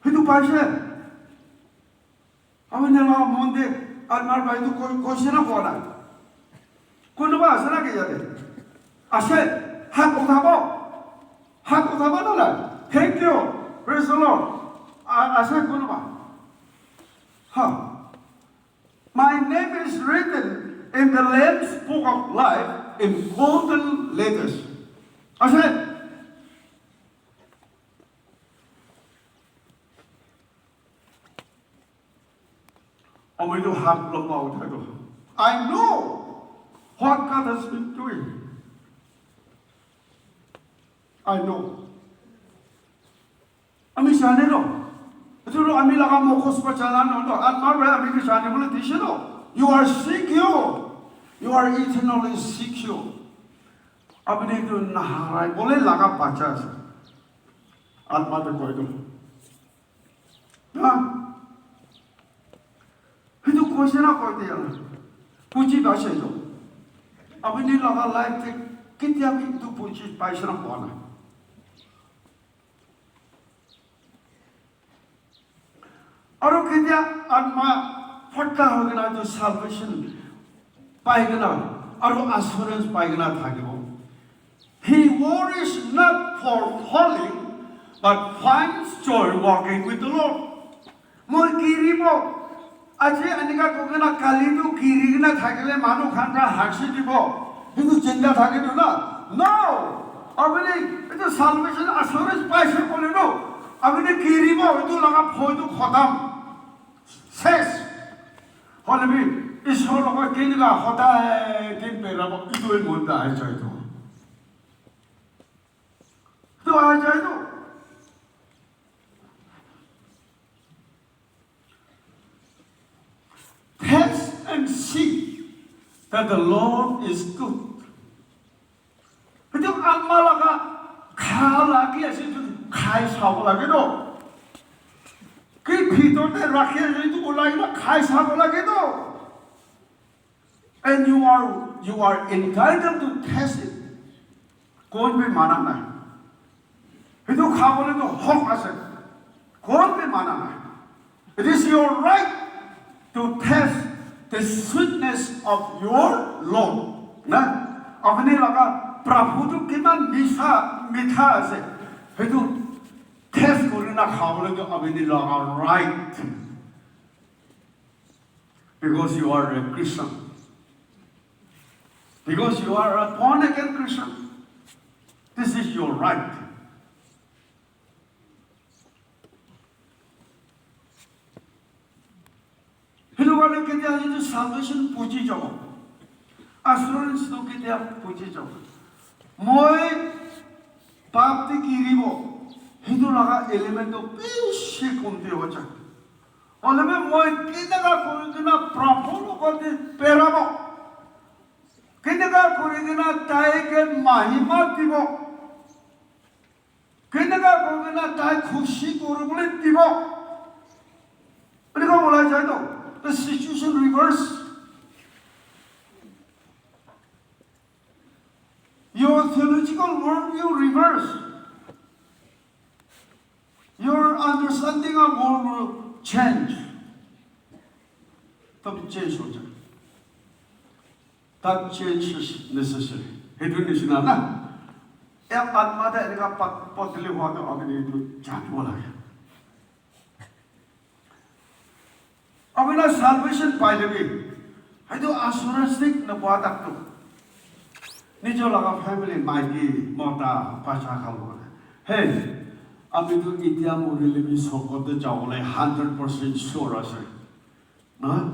Hitu paise. Apuni laga mon te Atmar bhai tu koi, koise na koa nai? Konoba ase na ki yate? Ase? Hat uthabo? Hat uthabo na nai? Thank you. Praise the Lord. A-, ase konoba? Ha. My name is written in the Lamb's Book of Life in golden letters. Ase? Ami tu hat lomba uthai do. I know what God has been doing. I know. Ami jane lo. Etu lo ami laga mokhos pa jana no lo. Atma para ami ke jane bole dise lo. You are secure. You are eternally secure. Apuni tu naharai bole laga bacha ase. Atma te koi do. Na? Hitu koise na koi dia na. Puji paise to. Apuni laga life te ketia bi etu puji paise na koa nai. Aru ketia atma phatta hoi kena etu salvation pai kena aru assurance pai kena thakibo. He worries not for falling, but finds joy walking with the Lord. Moi giribo, aji enika kokena kali tu giri kena thakile manu khan para hasi dibo. Etu chinta thake tu na? No! Apuni etu salvation assurance paise kole no? Apuni giribo, etu laga bhoi tu khotam. Ses. Hoile bi, Ishwar logot kenika hodai din berabo, etu hi mon te ahi jai to. Etu ahi jai to. Taste and see that the Lord is good. Etu atma laga kha lagi ase, etu khai sabo lage no. Ki bhitor te rakhi ase, etu ulai na khai sabo lage no. And you are, you are entitled to taste it. Kon bhi mana nahi. Etu khabole to hok ase. Kon bhi mana nahi. It is your right to taste the sweetness of your Lord. Na? Apuni laga Prabhu tu kiman misha, mitha ase. Etu taste kori na khabole to apuni laga right. Because you are a Christian. Because you are a born again Christian. This is your right. Etu karne ketia etu salvation puji jabo. Assurance tu ketia puji jabo. Moi pap te giribo. Etu laga element tu bishi komti ho jai. Hoile bi moi kineka kuri kena Prabhu logot te berabo. Kineka kuri kena tai ke mahima dibo. Kineka kuri kena tai khushi kuribole dibo. Eneka ulai jai to. The situation reverse. Your theological worldview reverse. Your understanding of world will change. Tobi change ho jai. That change is necessary. Hetu nisina na. Ek atma te eneka pat-, patli hua to apni etu janibo lage. Apni salvation pai lebi, haitu assurance thik na pua tak tu. Nijor laga family, maiki, mota, bacha khan logot. Hey, ami tu itya morile bi sorgot te jabole hundred percent sure ase. Na?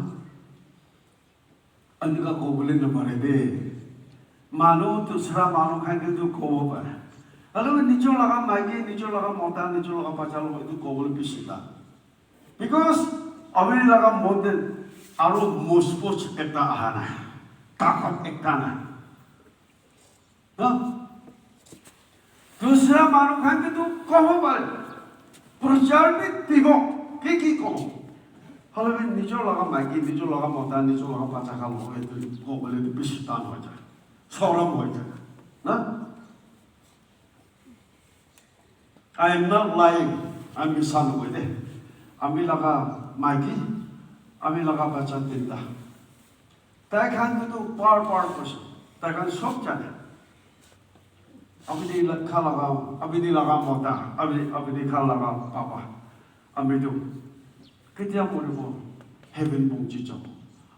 Eneka kobole napare de. Manu, dusra manu khan ke tu kobo pare. Aru nijor laga maiki, nijor laga mota, nijor laga bacha logot etu kobole bishi ta. Because apni laga mon te Aro mosbos ekta aha nai, takat ekta nai. Na? Dusra manu khan ke tu kobo pare, prochar bi dibo, ki ki kobo. Hoile bi nijor laga maiki, nijor laga mota, nijor laga bacha khan logot etu kobole tu bishi tan hoi jai, sorom hoi jai. Na? I am not lying. Ami misa nokoi de. Ami laga maiki, ami laga bacha tinta. Tai khan tu par par koise. Tai khan sob jane. Apni la-, kha laga, apni laga mota, apni, apni kha laga papa. Ami tu ketia moribo, heaven pongchi jabo.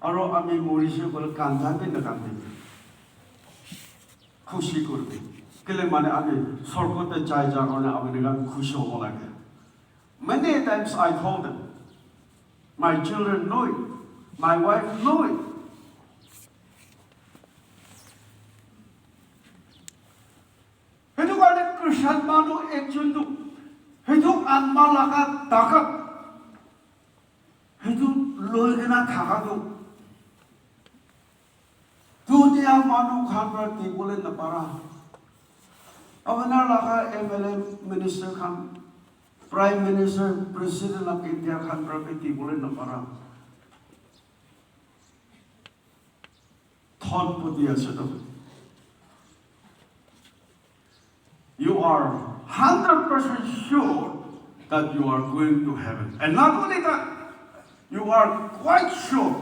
Aro ami morise koile kanda bi nakande. Khushi koribi. Kile mane ami sorgot te jai ja karone ami khan khushi hobo lage. Many times I told them, my children know it, my wife know it. Hetu karone Christian manu ekjon tu hetu anma laga takat hetu loi kena thaka tu dunia manu khan para dibole napara. Apnar laga M L A minister khan, Prime Minister, President of India khan para bi dibole napara. Thon poti ase to. You are hundred percent sure that you are going to heaven. And not only that, you are quite sure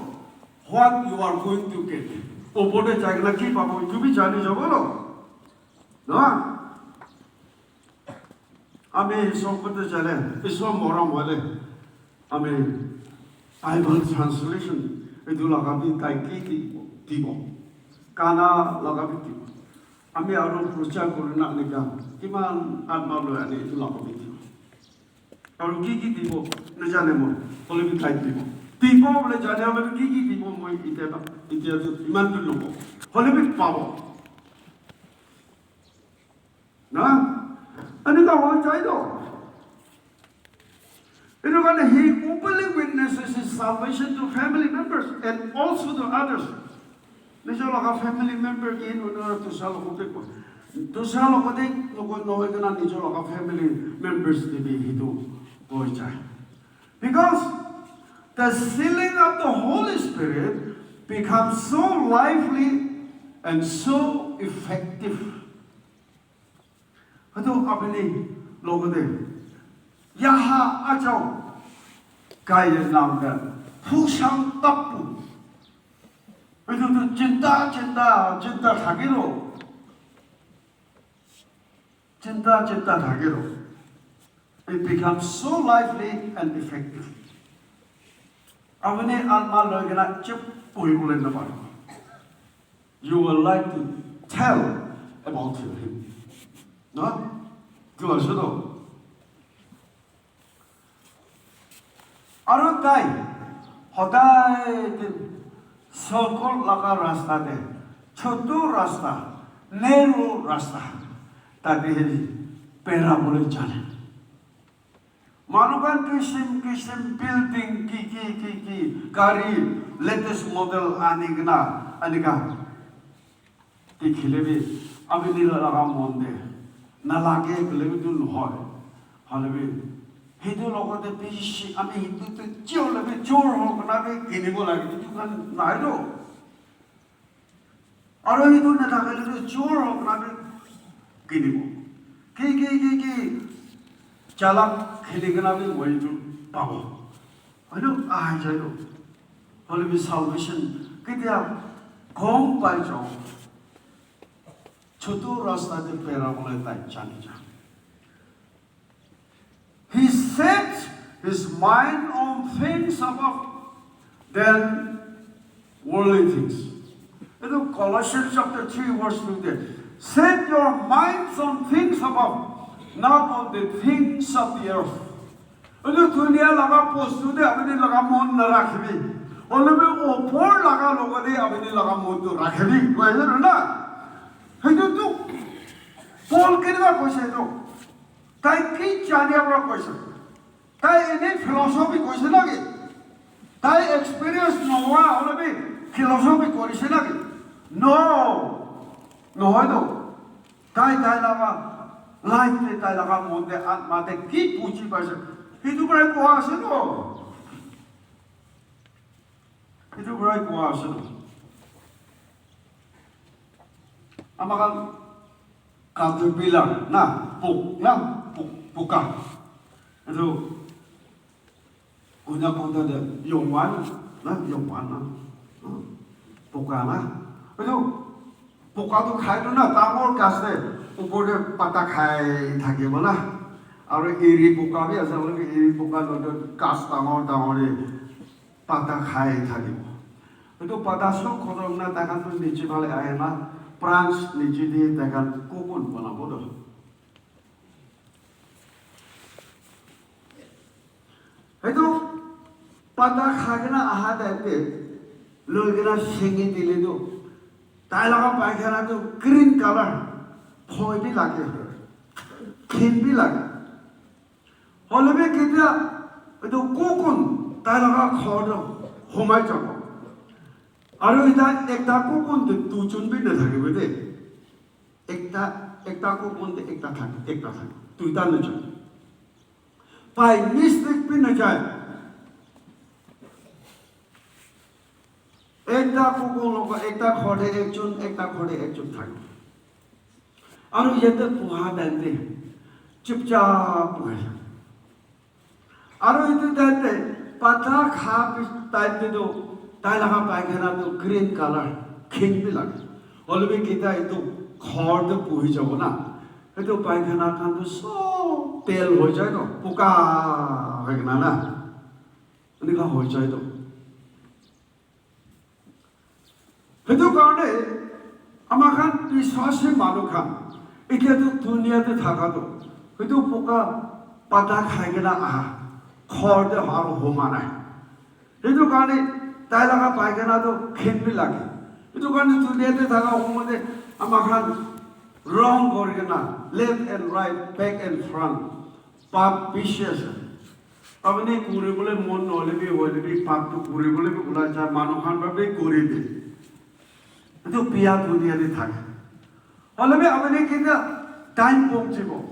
what you are going to get. Opor te jai kena ki pabo, etu bi jani jabo lo. No? Ami sorgot te jale, Isor morom hoile, ami Bible translation etu laga bi tai ki di-, dibo. Kana laga bi dibo. Ami aru prochar kori na enika kiman atma loi ani etu laga bi dibo. Aru ki ki dibo najane moi, hoile bi tai dibo. Dibo bole jane hoile bi ki ki dibo moi itya ta, itya tu iman tu nokobo. Hoile bi pabo. Na? Enika hoi jai to. Etu karne he openly witnesses his salvation to family members and also to others. Nijor laga family member ke hin hoina dusra logot te koi. Dusra logot te nokoi, nohoi kena nijor laga family members te bi hetu hoi jai. Because the sealing of the Holy Spirit becomes so lively and so effective. Hatu apni logote yaha ajao kaiye namda phusang tapu. Etu tu chinta, chinta, chinta thakilo. Chinta, chinta thakilo. It becomes so lively and effective. Apni alma loi kena chup boi bole napare. You will like to tell about him. No? Tu ase to? Aru tai hodai din sorgot laga rasta te, chotu rasta, narrow rasta, tate bera bole jane. Manu khan kisim kisim building ki ki ki ki gari latest model ani kena anika dikhile bi ami nila laga mon de nalage koile bi tu nohoi. Hoile bi hetu logote bishi ami hetu tu chi hoile bi jor ho kena bi kinibo lage, etu khan nai to. Aro etu nathakile tu chor hokna bi kinibo. Ki, ki, ki, ki, chalak khili kena bi moi etu pabo. Hoile ahai jai to. Hoile bi salvation ketia gom pai jao. Chotu rasta te bera bole tai jani ja. He set his mind on things above than worldly things. Etu Colossians chapter three verse two te, "Set your minds on things above, not on the things of the earth." Etu dunia laga bostu te apni laga mon narakhibi. Hoile bi opor laga logote apni laga mon tu rakhibi. Koi ase na? Heitu tu Paul kenika koise etu? Tai ki jania para koise? Tai ene philosophy koise naki? Tai experience nohoi hole bi philosophy korise naki? No, nohoi to. Tai tai laga life te tai laga mon te atma te ki buji paise, etu para koa ase to. Etu para koa ase to. Ama khan caterpillar na, pok na, pok, poka. Etu kuina konta de yongwan na, yongwan na. Poka na. Etu poka tu khai tu na, dangor ghas de upor de pata khai thakibo na. Aru eri poka bi ase, hoile bi eri poka loi tu ghas dangor dangor de pata khai thakibo. Etu pata sob khotom na, tai khan tu niche phale ahe na, branch niche de tai khan cocoon banabo to. Etu pata khai kena aha time te loi kena sengi dile tu, tai laga paikhana tu green color, phoi bi lage, khin bi lage. Hoile bi ketia etu cocoon tai laga ghor te humai jabo. Aru eta ekta cocoon te duijon bi nathakibo de. Ekta, ekta cocoon te ekta thake, ekta thake. Duita najai. By mistake bi najai. Ekta cocoon logo, ekta ghor te ekjon, ekta ghor te ekjon thake. Aru yate buha time te chupchap buhai. Aru etu time te pata kha pi-, time te tu tai laga paikhana tu green color, khin bi lage. Hoile bi kita etu ghor te buhi jabo na. Etu paikhana khan tu sob tel hoi jai to, puka hoi kena na. Enika hoi jai to. Etu karne ama khan biswasi manu khan, etia tu dunia te thaka tu, etu puka pata khai kena aha, ghor te aru homa nai. Etu karne tai laga paikana tu khin bi lage. Etu karne dunia te thaka humai te ama khan wrong kori kena, left and right, back and front, pap bishi ase. Apuni kuri bole mon nohole bi, hoile bi pap tu kuri bole bi ulai jai, manu khan para bi kuri de. Etu biya dunia te thake. Hoile bi apuni ketia time pongchibo,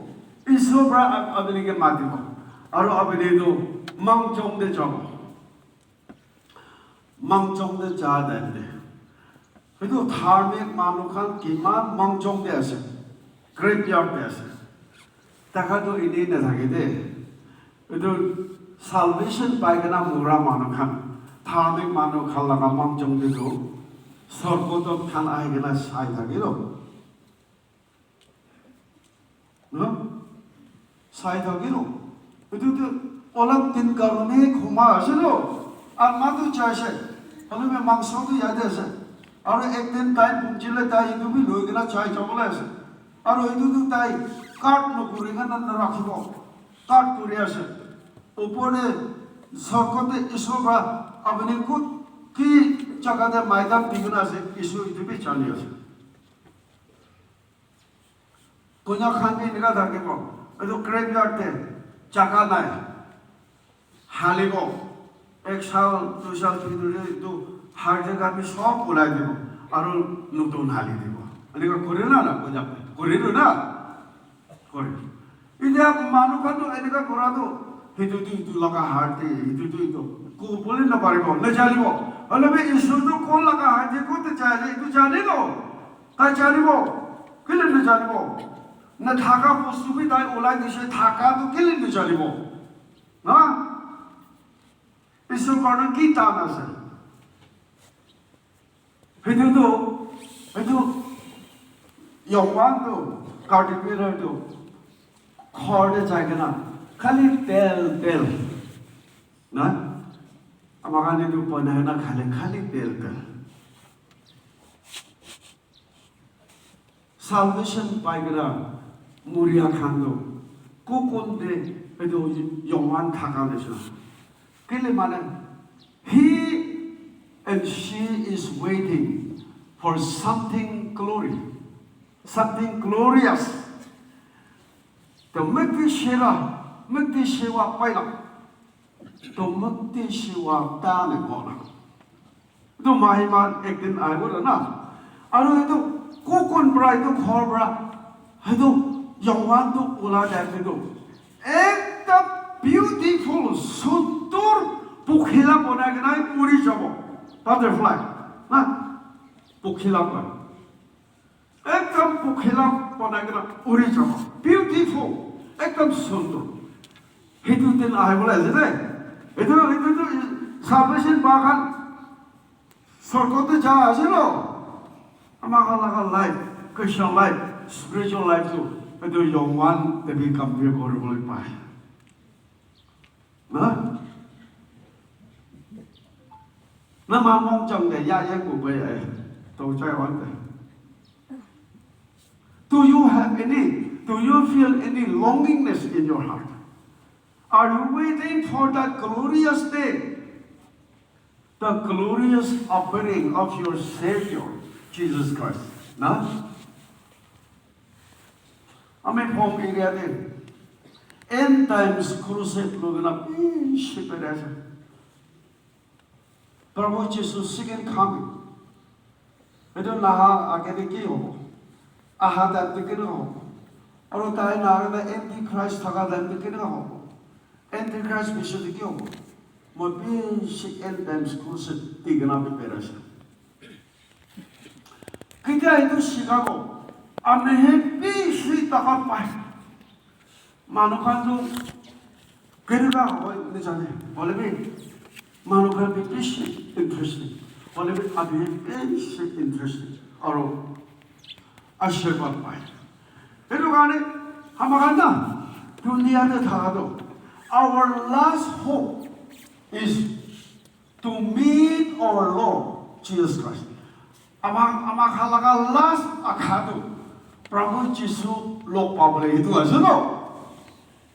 Isor para ap-, apuni ke matibo. Aru apuni tu mangchong te jabo. Mangchong te ja time te. Etu dharmic manu khan kiman mangchong te ase, graveyard te ase. Takhan tu enei nathake de. Etu salvation pai kena mura manu khan, dharmic manu khan laga mangchong te tu sorgotot khan ahi kena sai thake lo. No? Sai thaki no. Etu tu olop din karone khuma ase no. Atma tu jai ase. Hoile bi mangso tu yate ase. Aru ek din tai punjile tai etu bi loi kena jai jabole ase. Aru etu tu tai cut no kuri kena na rakhibo. Cut kuri ase. Upor te sorgo te Isor para apuni kot ki jaga te maidan di kena ase, Isor etu bi jani ase. Konya khan bi enika thakibo. Etu graveyard te jaga nai. Halibo. Ek sal, dui sal bhitori etu hardi khan bi sob ulai dibo. Aru notun hali dibo. Enika kore na na, konya kore na? Kore. Etia manu khan tu enika kora tu, etu tu etu laga hardi, etu tu etu. Ko bole na paribo, na janibo. Hoile bi Isor tu kon laga hardi, kote jai ase, etu jane no. Tai janibo, kile najanibo? Na thaka bostu bi tai ulai dise, thaka tu kile najanibo? Na? Isor karne ki tan ase? Etu tu, etu Yohan tu, caterpillar tu, ghor te jai kena, khali tel, tel. Na? Ama khan etu banai na khale, khali tel, tel. Salvation pai kena muria khan tu kokon te etu Yohan thaka nishina. Kile mane, he and she is waiting for something glory, something glorious. The Mekti Shera, Mekti Shewa paila. Tomati shiwa tane bona. Etu mahiman ekdin ahibo na. Aru etu kokon pra etu ghor pra etu Yohan tu ula jai etu ekta beautiful sundur pukhila bonai kena uri jabo. Butterfly na pukhila koi. Ekdam pukhila bonai kena uri jabo. Beautiful. Ekdam sundur. Hitu din ahibole ase de. Etu, etu tu salvation pa khan sorgot te ja ase lo. Ama khan laga life, Christian life, spiritual life tu etu Yohan te bi compare kori bole pai. Na? Na ma mong chang de ya ya ku ba ya. To chai wan de. Do you have any, do you feel any longingness in your heart? Are you waiting for that glorious day? The glorious appearing of your Savior, Jesus Christ. Na? Ami phone area de. End times crusade lo gana bishi pere ase. Prabhu Jisu second coming. Etu naha age de ki hobo? Aha time te kene hobo? Aru tai naha de antichrist thaka time te kene hobo? Antichrist bisho de ki hobo? Moi bishi end times crusade de gana bi pere ase. Ketia etu shikabo? Ami he bishi taka pai. Manu khan tu kenika hoi najane. Hoile bi manu khan bi bishi interesting. Hoile bi ami bishi interesting. Aru ashirwad pai. Etu karne ama khan na dunia te thaka tu our last hope is to meet our Lord Jesus Christ. Ama, ama khan laga last akha tu Prabhu Jisu log pabole itu ase no?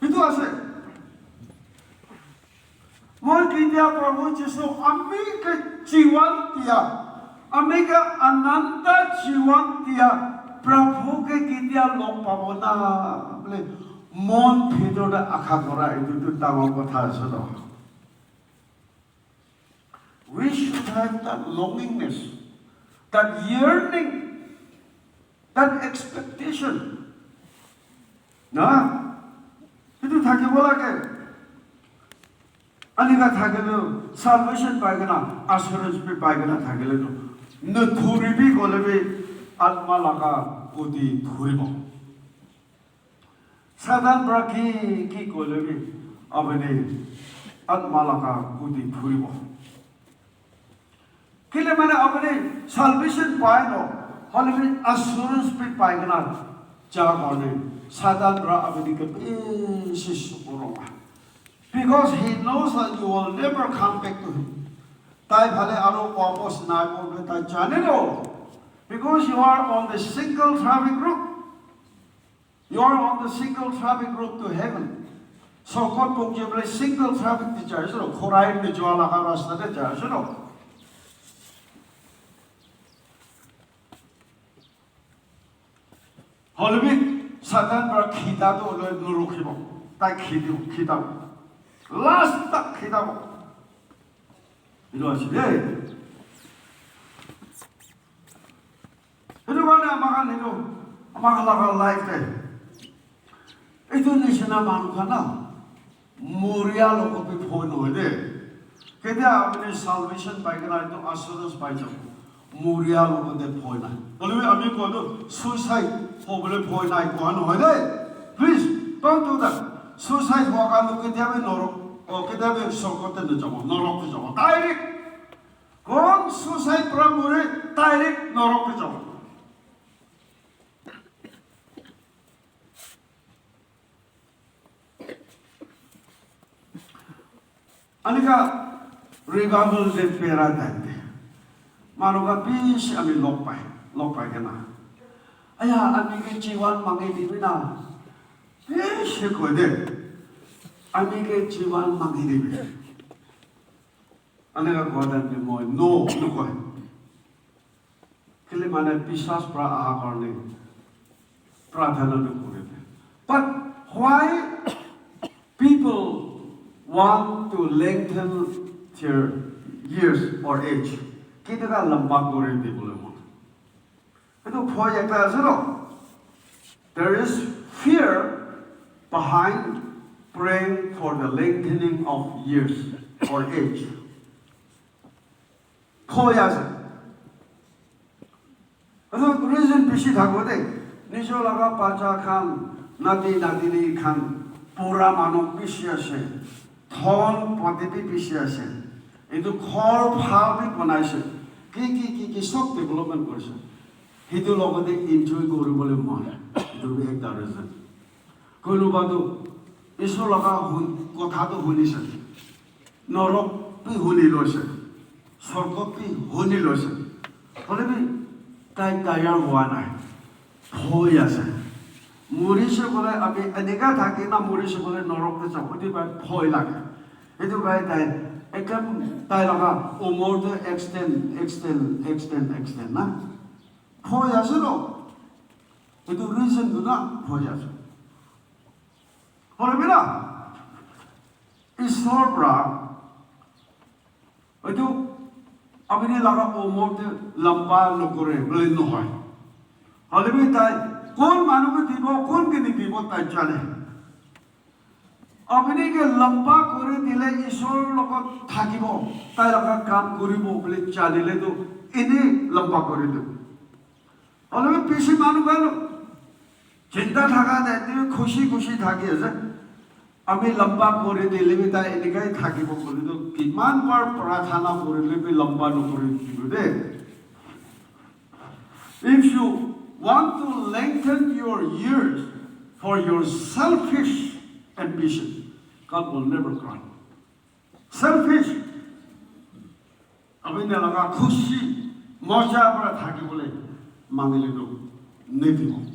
Itu ase. Moi ketia Prabhu Jisu ami ke jiwan dia, ami ke ananta jiwan dia Prabhu ke ketia log pabo na bole mon bhitor te akha kora itu tu dangor kotha ase no? We should have that longingness, that yearning, that expectation. Na? Itu thakibo lage. Anika thakile salvation pai kena, assurance bi pai kena thakile to. Nathuribi kole bi atma laga kuti thuribo. Satan pra ki ki koile bi apuni atma laga kuti thuribo. Kile mane apuni salvation pai no, hoile bi assurance bi pai kena ja karne Satan pra apuni ke bishi sukurong. Because he knows that you will never come back to him. Tai phale aro wapas nai bole tai jane no. Because you are on the single traffic route. You are on the single traffic route to heaven. Sokot pokye bole single traffic te jai ase, khorai te jua laga rasta te jai ase no. Hoile bi Satan pra khita to loi nurukhibo. Tai khitibo, khitabo. Last tak khitabo. Etu ase de. Etu karne ama khan etu, ama khan laga life te etu nishina manu khan na moria logot bi bhoi nohoi de. Ketia apuni salvation pai kena etu assurance pai jabo. Moria logot te bhoi nai. Hoile bi ami kowa to suicide hobole bhoi nai kowa nohoi de. Please, don't do that. Suicide howa khan to ketia bi norok, oh, ketia bi sorgot te najabo, norok te jabo. Direct Kon suicide pra more, direct norok te jabo. Anika revival te bera time te manu khan bishi ami log pai, log pai kena. Aya, ami ke jiwan mangi dibi na. Bishi koi de. Ami ke jiwan mangi dibi. Anika kowa time te moi no nokoi. Kile mane biswas pra aha karne prarthana tu kore. But why people want to lengthen their years or age. Ketika lamba kori dibole mon. Etu bhoi ekta ase no? There is fear behind praying for the lengthening of years or age. Bhoi ase. Etu reason bishi thakbo de. Nijo laga bacha khan, nati natini khan, bura manu bishi ase. Dhon pati bi bishi ase. Etu ghor bhal bi banaise. Ki ki ki ki sob development korise. Hitu logote enjoy koribole mon. Etu bi ekta reason. Konuba tu Isor laga hun, kotha tu hunise. Norok bi huni loise. Sorgot bi huni loise. Hoile bi tai tayar hua nai. Bhoi ase. Murise kole ami enika thaki na murise kole norok te jabo, etu bai bhoi lage. Etu bai tai ekdam tai laga umor tu extend, extend, extend, extend na. Bhoi ase no? Etu reason tu na bhoi ase. Hoile bi na, Isor pra etu apni laga umor te lamba nokore bole nohoi. Hoile bi tai kon manu ke dibo, kon ke nidibo tai jane. Apni ke lamba kori dile Isor logot thakibo, tai laga kam koribo bole janile tu ene lamba kori dibo. Hoile bi bishi manu khan chinta thaka nai, te khushi khushi thaki ase. Ami lamba kori dile bi tai enekai thakibo kole tu kiman bar prarthana korile bi lamba nokori dibo de. If you want to lengthen your years for your selfish ambition, God will never grant. Selfish. Apni laga khushi, moja para thaki bole mangile tu nidibo.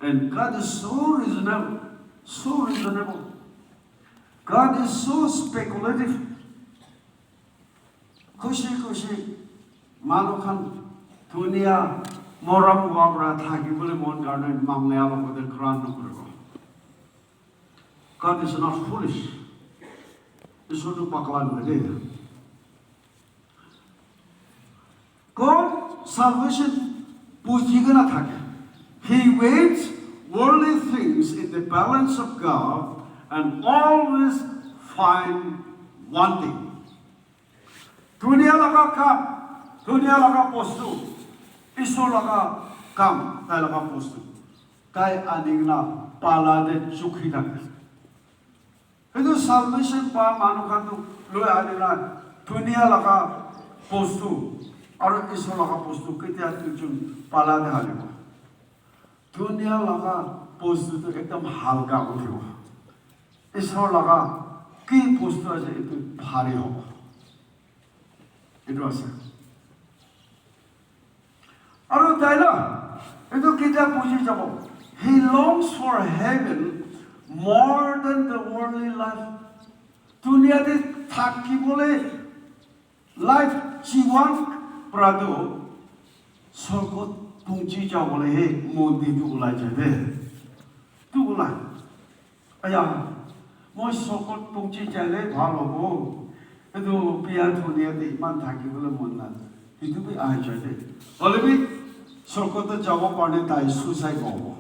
And God is so reasonable, so reasonable. God is so speculative. Khushi khushi manu khan dunia morom hua para thaki bole mon karne mangle alo kote grant nokoribo. God is not foolish. Isor tu pakla nohoi de. God salvation buji kena thake. He weighs worldly things in the balance of God and always find wanting. Dunia laga kam, dunia laga bostu, Isor laga kam, tai laga bostu. Tai ani kena pala te chukhi thake. Etu salvation pa manu khan tu loi ani na dunia laga bostu aru Isor laga bostu ketia tu jun pala te halibo. Dunia laga bostu tu ekdam halka uthibo. Isor laga ki bostu ase etu bhari hobo. Etu ase. Aru tai na, etu kitab buji jabo. He longs for heaven more than the worldly life. Dunia te thaki bole life jiwan pra tu sorgot punji jabole he mon te tu ulai jai de. Tu ulai. Aya, moi sorgot punji jaile bhal hobo. Etu biya dunia te iman thaki bole mon na. Etu bi ahi jai de. Hoile bi sorgot te jabo karne tai suicide hobo.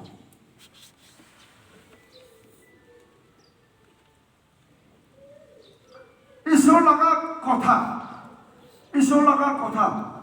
Isor laga kotha. Isor laga kotha.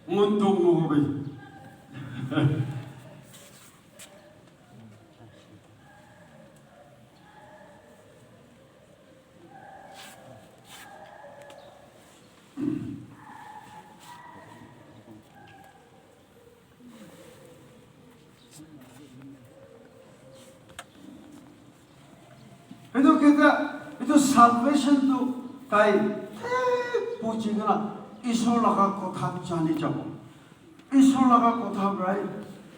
Ngun tung mo hobe. Salvation tu tai thik buji kena Isor laga kotha jani jabo. Isor laga kotha para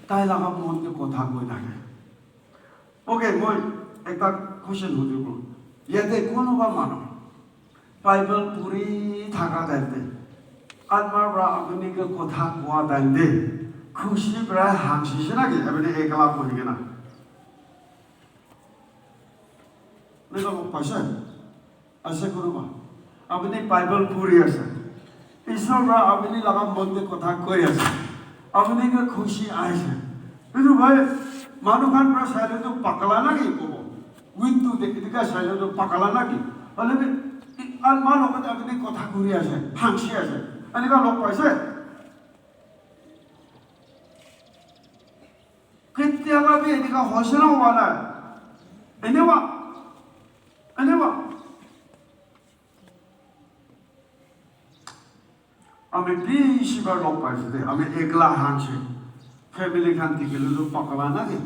tai laga mon te kotha koi thake. Okay, moi ekta question hudibo. Yate kunuba manu Bible puri thaka time te, Atma para apuni ke kotha koa time te, khushi para hamsise naki apuni ekla puri kena? Neka log paise? Ase kunuba? Apuni Bible puri ase. Isor para apuni laga mon te kotha koi ase. Apuni ke khushi aise. Etu bhai, manu khan para saile tu pakala naki kobo. Window te enika saile tu pakala naki. Hoile bi, i-, Atma logot apuni kotha kuri ase, hamsi ase. Enika log paise? Ketia bi enika hoise na howa nai? Enewa. Enewa. Ami bishi bar log paise de, ami ekla hamsi. Family khan dikhi le tu pakala naki.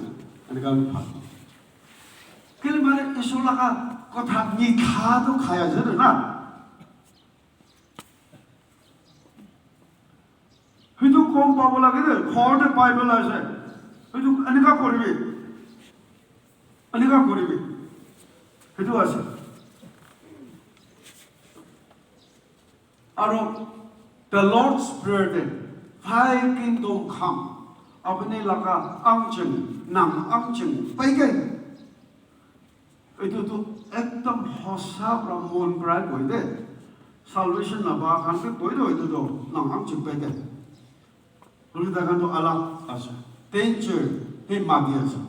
Enika bi bhal. Kile mane Isor laga kotha mitha tu khai ase na. Hitu kom pabo lage de, ghor te Bible ase. Hitu enika koribi. Enika koribi. Hitu ase. Aro the Lord's Prayer te, "Thy kingdom come." Apuni laga amcheng, nang amcheng, paike. Etu tu ekdom hosa pra mon pra koi de. Salvation na pa khan bi koi do etu tu nang amcheng paike. Hoile tai khan tu alag ase. Danger, he mati ase.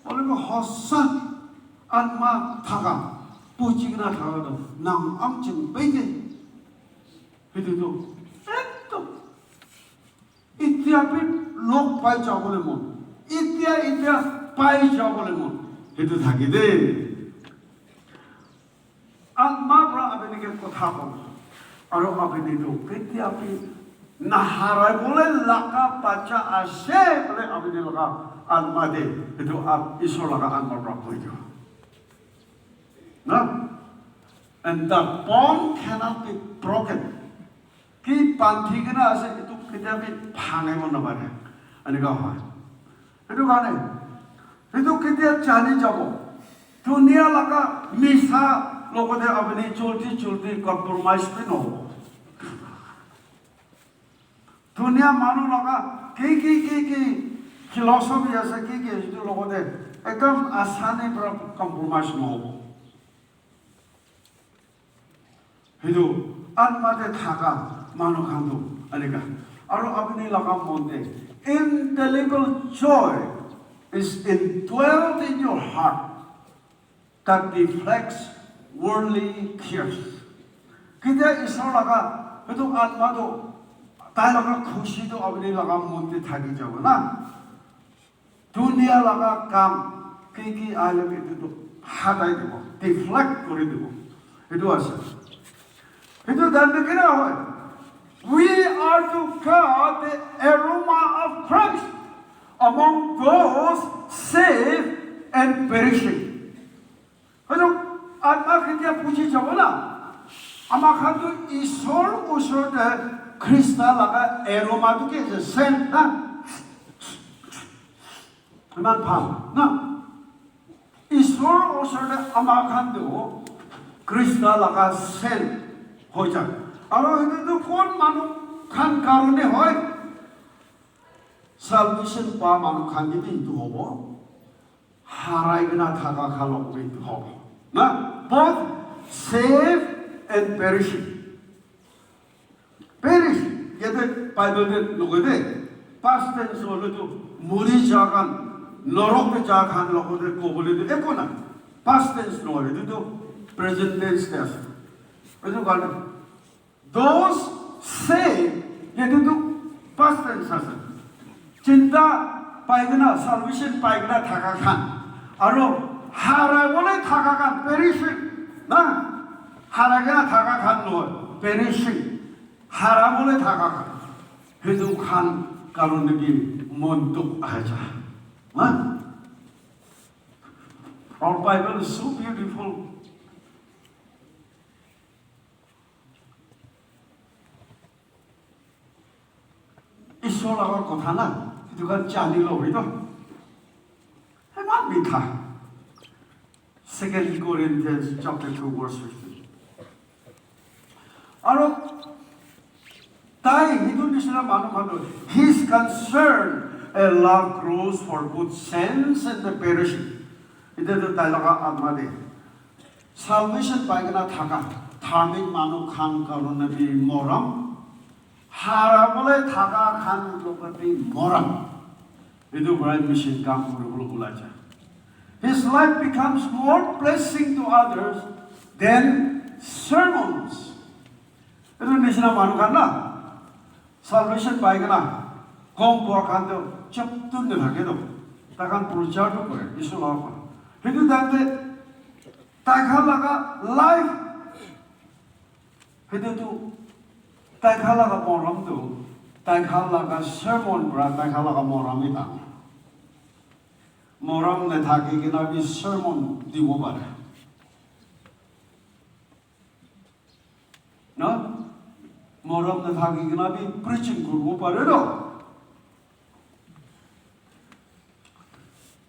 Hoile bi hosa atma thaka, buji kena thaka tu nang amcheng paike. Etu tu ekdom Itya bi log pai jabole mon. Itya, itya pai jabole mon. Hetu thaki de. Atma pra apni ke kotha kobo. Aro apni tu ketya bi naharai bole laga bacha ase bole apni laga atma de. Hetu ap-, Isor laga atma pra koi dibo. Na? And the bond cannot be broken. Ki bandhi kena ase, etu ketia bi bhangibo napare. Eneka hoy. Etu karne, etu ketia jani jabo. Dunia laga misa logote apni cholti cholti compromise bi nohobo. Dunia manu laga ki, ki, ki, ki philosophy ase, ki, ki, etu logote ekdam asani pra compromise nohobo. Hetu atma te thaka manu khan tu eneka. Aro apni laga mon te indelible joy is indwelt in your heart that deflects worldly cares. Ketia Isor laga hetu atma tu tai laga khushi tu apni laga mon te thaki jabo na. Dunia laga kam, ki ki ahile bi etu tu hatai dibo, deflect kori dibo. Etu ase. Etu dan de kena hoy? We are to guard the aroma of Christ among those saved and perishing. Hoile atma ketia buji jabo na? Ama khan tu Isor usor te Krista laga aroma tu ki ase? Scent na? Iman bhal na? Isor usor te ama khan tu Krista laga scent hoi jai. Aro etu tu kon manu khan karone hoy? Salvation pa manu khan ke bi etu hobo. Harai kena thaka khan log bi etu hobo. Na, both save and perishing. Perish, yate Bible te nokoi de, past tense hoile tu mori ja khan, norok te ja khan logote kobole tu eko nai. Past tense nohoi, etu tu present tense te ase. Etu karne, those saved, yate tu past tense ase. Chinta pai kena, salvation pai kena thaka khan. Aro harai bole thaka khan, perishing. Na? Harai kena thaka khan nohoi, perishing. Harai bole thaka khan. Hetu khan karone bi mon dukh ahi jai. Na? Our Bible is so beautiful. Isor laga kotha na, etu khan jani lo hoy to. Eman mitha. Second Corinthians chapter two verse fifteen. Aro tai hitu nisina manu khan to, his concern and love grows for both saints and the perishing. Etu to tai laga atma de. Salvation pai kena thaka dharmic manu khan karone bi morom, hara bole thaka khan logot bi morom. Etu para mission kam kori bole ulai ja. His life becomes more blessing to others than sermons. Etu nisina manu khan na, salvation pai kena gom pua khan to chaptun de thake to, ta khan prochar to kore, Isor laga kotha. Hitu time te tai khan laga life, hitu tu tai khan laga morom tu, tai khan laga sermon para tai khan laga morom hi ta. Morom ne thaki kena bi sermon dibo pare. Na? Morom na thaki kena bi preaching kuribo pare no?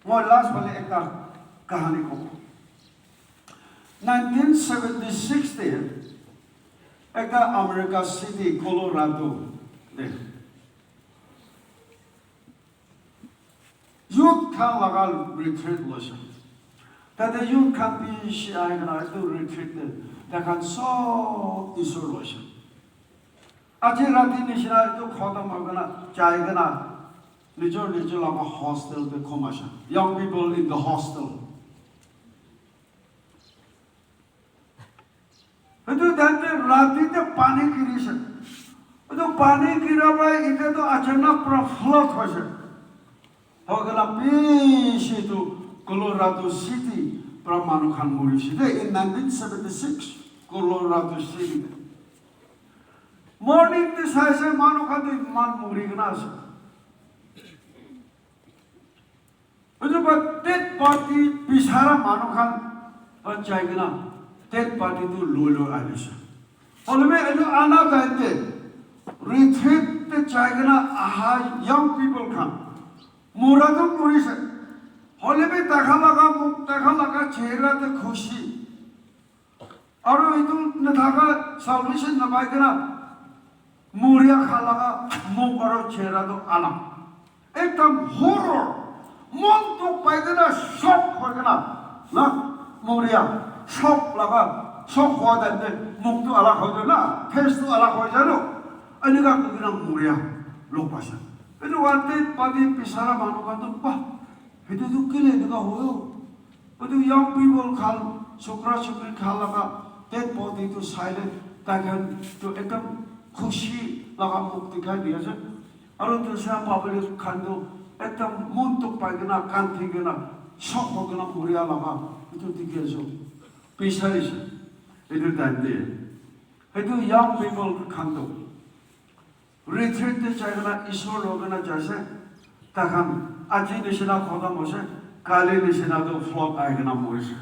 Moi last phale ekta kahani kobo. Nineteen seventy-six te ekta America City, Colorado te youth khan laga retreat loise. Tate youth khan bishi ahi kena etu retreat te tai khan sob Isor loise. Aji rati nishina etu khotom hoi kena jai kena nijor nijor laga hostel te khum ase. Young people in the hostel. Etu time te rati te pani giri se. Etu pani gira para etia to achanak para flood hoise. Hoi kena bishi tu Colorado City para manu khan mori se de in nineteen seventy-six Colorado City te. Morning te sai se manu khan tu iman mori kena ase. Etu para dead body bisara manu khan para jai kena dead body tu loi loi ahi ase. Hoile bi etu ana time te retreat te jai kena aha young people khan mura tu mori se. Hoile bi tai khan laga mukh, tai khan laga chehra te khushi. Aru etu nathaka salvation napai kena muria khan laga mukh aru chehra tu alag. Ekdam horror. Mon dukh pai kena shock hoi kena na muria shock laga shock hua time te mukh tu alag hoi jai na, face tu alag hoi jai no. Enika koi kena muria log paise. Etu one dead body bisara manu khan tu bah, etu tu kile enika hoyo? Etu young people khan, chokra chokri khan laga dead body tu sai le tai khan tu ekdam khushi laga mukh dikhai di ase. Aru dusra public khan tu ekdam mon dukh pai kena, khan thi kena, shock hoi kena muria laga etu dikhi ase. Bisari ase. Etu time te. Etu young people khan tu retreat te jai kena Isor loi kena jai se. Tai khan aji nishina khotom hoise, kali nishina tu flood ahi kena morise.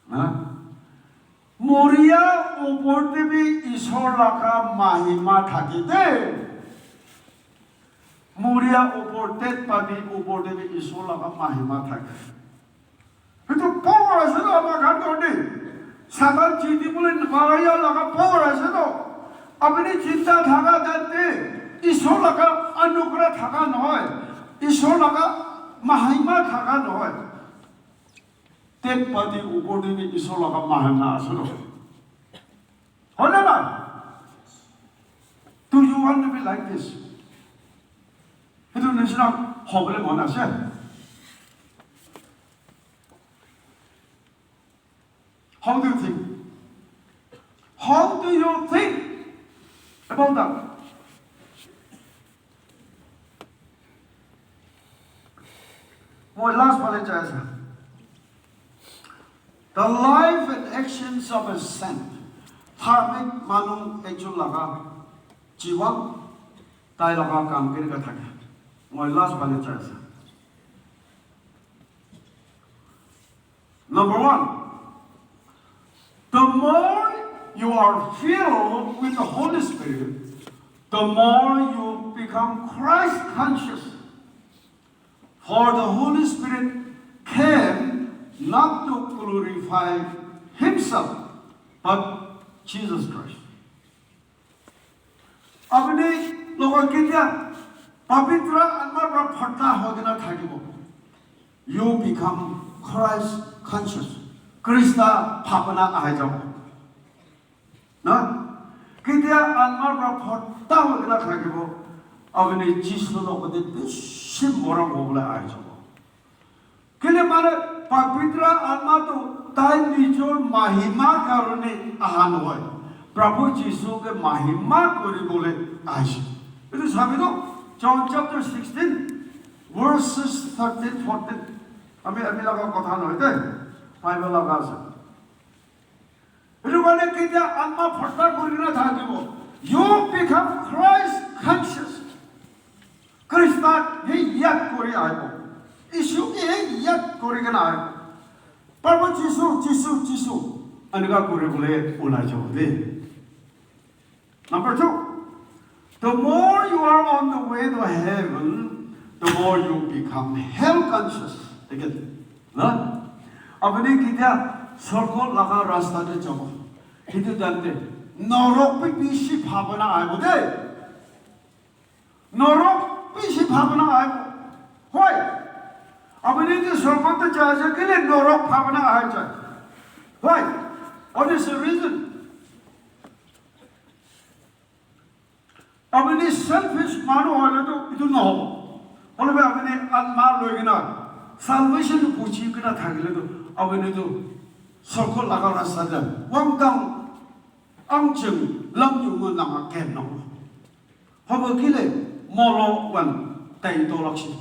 Na? Muria upor te bi Isor laga mahima thake de. Muria upor, dead body upor te bi Isor laga mahima thake. Etu power ase to ama khan kor de. Satan jiti bole mara ya laga power ase to. Apni chinta thaka time te Isor laga anugrah thaka nohoi. Isor laga mahima thaka nohoi. Dead body upor te bi Isor laga mahima ase to. Hoi na? Do you want to be like this? Etu nishina hobole mon ase? How do you think? How do you think about that? Moi last phale jai ase. The life and actions of a saint. Dharmic manu ekjon laga jiwan, tai laga kam kenika thake. Moi last phale jai ase. Number one, the more you are filled with the Holy Spirit, the more you become Become Christ conscious. For the Holy Spirit came not to glorify himself, but Jesus Christ. Apuni logot ketia pavitra atma para bhorta hoi kena thakibo, you become Christ conscious. Krista bhabna ahi jabo. Na? Ketia atma para bhorta hoi kena thakibo, apuni Jisu logote bishi morom hobole ahi jabo. Kile mane pavitra atma tu tai nijor mahima karone aha nohoi. Prabhu Jisu ke mahima koribole ahiche. Etu sabi to, John chapter sixteen, verses thirteen, fourteen. Ami, ami laga kotha nohoi de. Bible laga ase. Etu karone ketia atma bhorta kuri kena thakibo, you become Christ conscious. Krista he yad kuri ahibo. Isu ke he yad kuri kena ahibo. Prabhu Jisu, Jisu, Jisu. Eneka kuri bole ulai jabo de. Number two, the more you are on the way to heaven, the more you become hell conscious. Again, na? Apuni ketia sorgo laga rasta te jabo, hitu time te norok bi bishi bhabna ahibo de. Norok bishi bhabna ahibo. Why? Apuni je sorgo te jai ase, kile norok bhabna ahi jai? Why? What is the reason? Apuni selfish manu hoile tu etu nohobo. Hoile bi apuni atma loi kena salvation tu buji kena thakile tu apuni tu sorgo laga rasta te wangtang angcheng lam yu ngon lama ken nohobo. Hobo kile molo wan tai to lakshi.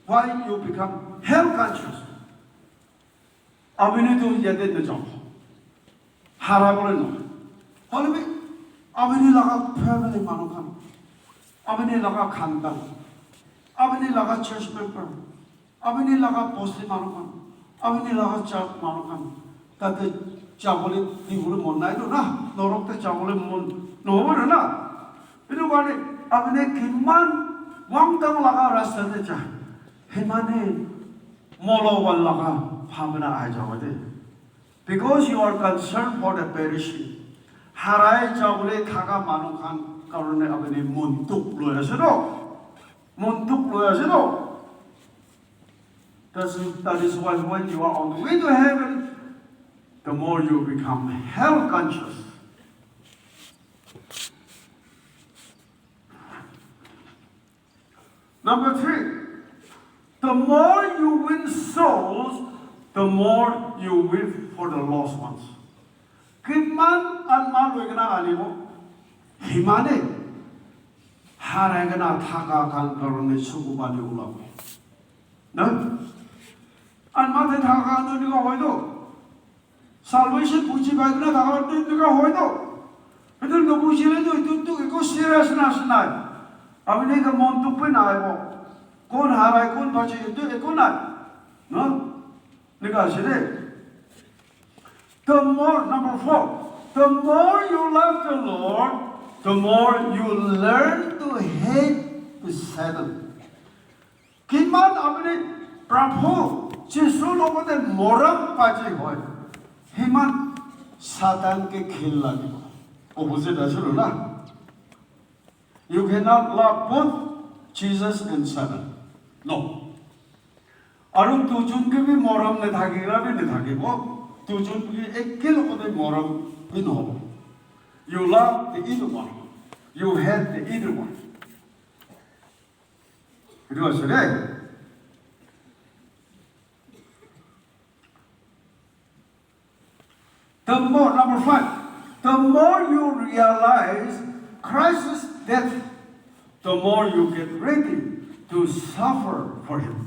Why you become hell conscious? Apuni tu yate na jao. Hara bole no. Hoile bi apuni laga family manu khan, apuni laga khandan, apuni laga church member, apuni laga bosti manu khan, apuni laga church manu khan, tate jabole dibole mon nai to na, norok te jabole mon nohobo na. Etu karone apuni kiman wangtang laga rasta te jai, himane molo wal laga bhabna ahi jabo de. Because you are concerned for the perishing. Harai jabole thaka manu khan karone apuni mon dukh loi ase to. Mon dukh loi ase to. That's, that is why when you are on the way to heaven, the more you become hell conscious. Number three, the more you win souls, the more you weep for the lost ones. Kiman atma loi kena anibo, himane harai kena thaka khan karone suku pani ulabo. Na? Atma te thaka khan tu enika hoi to. Salvation buji pai kena thaka tu enika hoi to. Etu nubujile tu etu tu eko serious na ase nai. Apuni ka mon dukh bhi na aibo. Kon harai, kon bache, etu eko nai. No? Enika ase de. The more, number four, the more you love the Lord, the more you learn to hate the Satan. Kiman apuni Prabhu Jisu logote morom paji hoi, himan Satan ke khel lagibo. Opposite ase na? You cannot love both Jesus and Satan. No. Aru dujon ke bi morom nathakila bi nathakibo. Dujon ke ekelogote morom bi nohobo. You love the evil one. You hate the evil one. Etu ase de. The more, number five, the more you realize Christ's death, the more you get ready to suffer for him.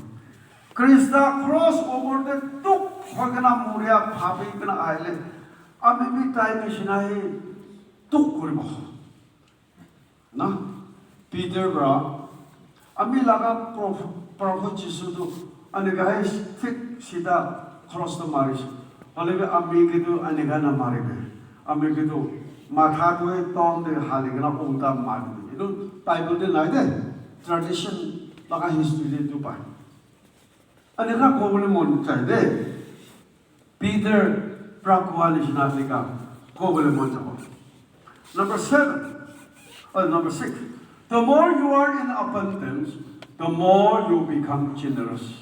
Krista cross opor te dukh hoi kena moria bhabi kena ahile, ami bi tai nishina hi dukh kuribo. Na, Peter para, ami laga Prof-, Prabhu Jisu tu anika hai thik sida cross tu marise. Hoile bi ami ke tu anika na maribe. Ami ke tu Matha tu ei ton te hali kena ulta mari de. Etu Bible te nai de. Tradition laga history te etu pai. Ani na kobole mon chai de. Peter pra koa nishina nika kobole mon jabo. Number seven, or number six, the more you are in abundance, the more you become generous.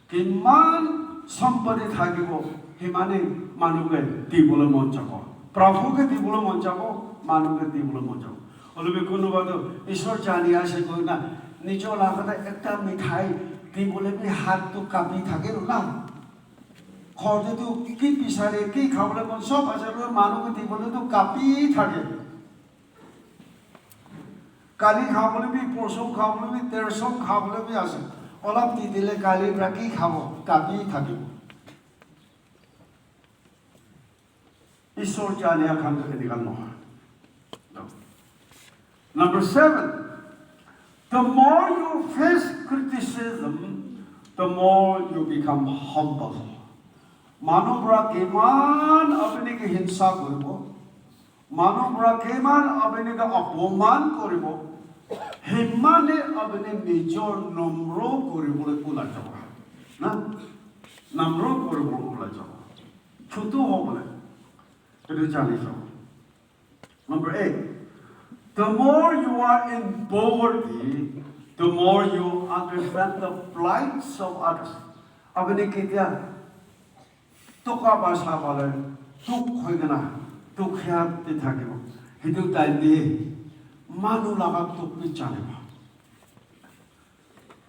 Kiman sampati thakibo, himane manu ke dibole mon jabo. Prabhu ke dibole mon jabo, manu ke dibole mon jabo. Olobi kunuba to Ishwar jani ase koi na, nijo lagate ekta mithai dibole bi hat to kapi thake na. Ghor te tu ki bisare, ki khabole mon sob ase, manu ke dibole tu kapi thake. Kali khabole bi, porsu khabole bi, tersu khabole bi ase. Olap di dile kali pra ki khabo, kapi thake. Isor jania khan tu enika nohoi. Number seven, the more you face criticism, the more you become humble. Manu pra kiman apni ke hinsa koribo, manu pra kiman apni ke apoman koribo, himane apni nijor nomro koribole ulai jabo. Na? Nomro koribole ulai jabo. Chutu hobole. Etu jani jabo. Number eight, the more you are in poverty, the more you understand the plights of others. Apni ketia toka paisa pale dukh hoi kena dukhiya te thakibo. Hitu time te manu laga dukh bi janibo.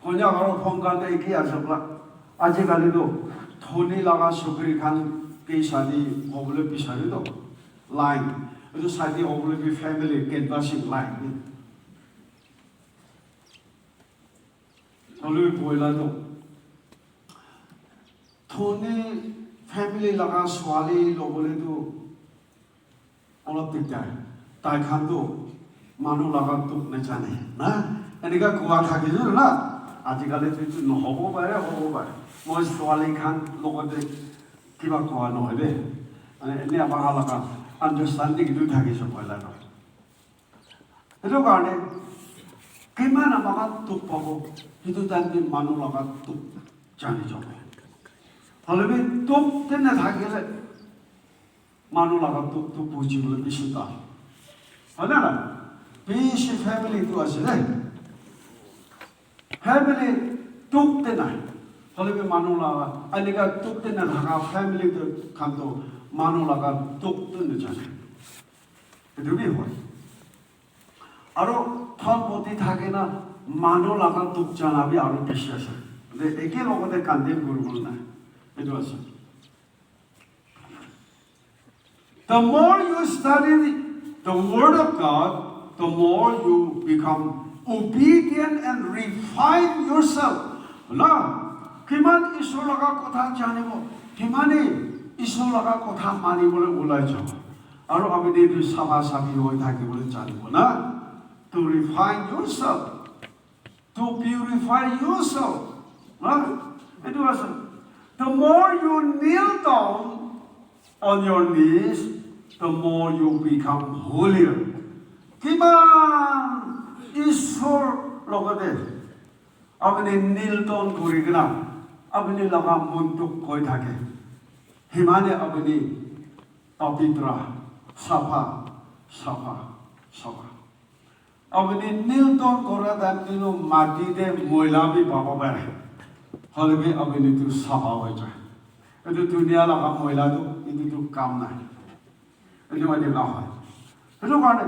Konyak aro phone khan te eki ase pura. Aji kali to dhoni laga chokri khan ke shadi hobole bisare to. Line. Etu shadi hobole bi family canvassing line. Hoile bi poila to dhoni family laga swali lobole to olop dikdar. Tai khan tu manu laga dukh najane. Na? Enika koa thakise na? Ajikali tu etu nohobo pare, hobo pare. Moi swali khan logote kiba koa nohoi de. Mane ene ama laga understanding etu thakise poila tu. Etu karne kiman ama khan dukh pabo, etu time te manu laga dukh jani jabo. Hoile bi dukh te nathakile manu laga dukh tu buji bole bishi tal. Hoi na na? Bishi family tu ase de. Family dukh te nai. Hoile bi manu laga, enika dukh te nathaka family tu khan tu manu laga dukh tu najane. Etu bi hoi. Aro dhon poti thake na manu laga dukh jana bi aro bishi ase. De eke logote condemn kuribole nai. Etu ase. The more you study the word of God, the more you become obedient and refine yourself. Na, kiman Isor laga kotha janibo, kimane Isor laga kotha manibole ulai jabo. Aro apni tu safa safi hoi thakibole janibo na. To refine yourself, to purify yourself. Right? Etu ase. The more you kneel down on your knees, the more you become holier. Kiman Isor logote apni kneel down kori kena apni laga mon tu koi thake, himane apni pavitra, safa, safa, safa. Apni kneel down kora time te tu mati te moila bi pabo pare. Hoile bi apni tu safa hoi jai. Etu dunia laga moila tu, etu tu kam nai. Etu mati na hoi. Etu karne,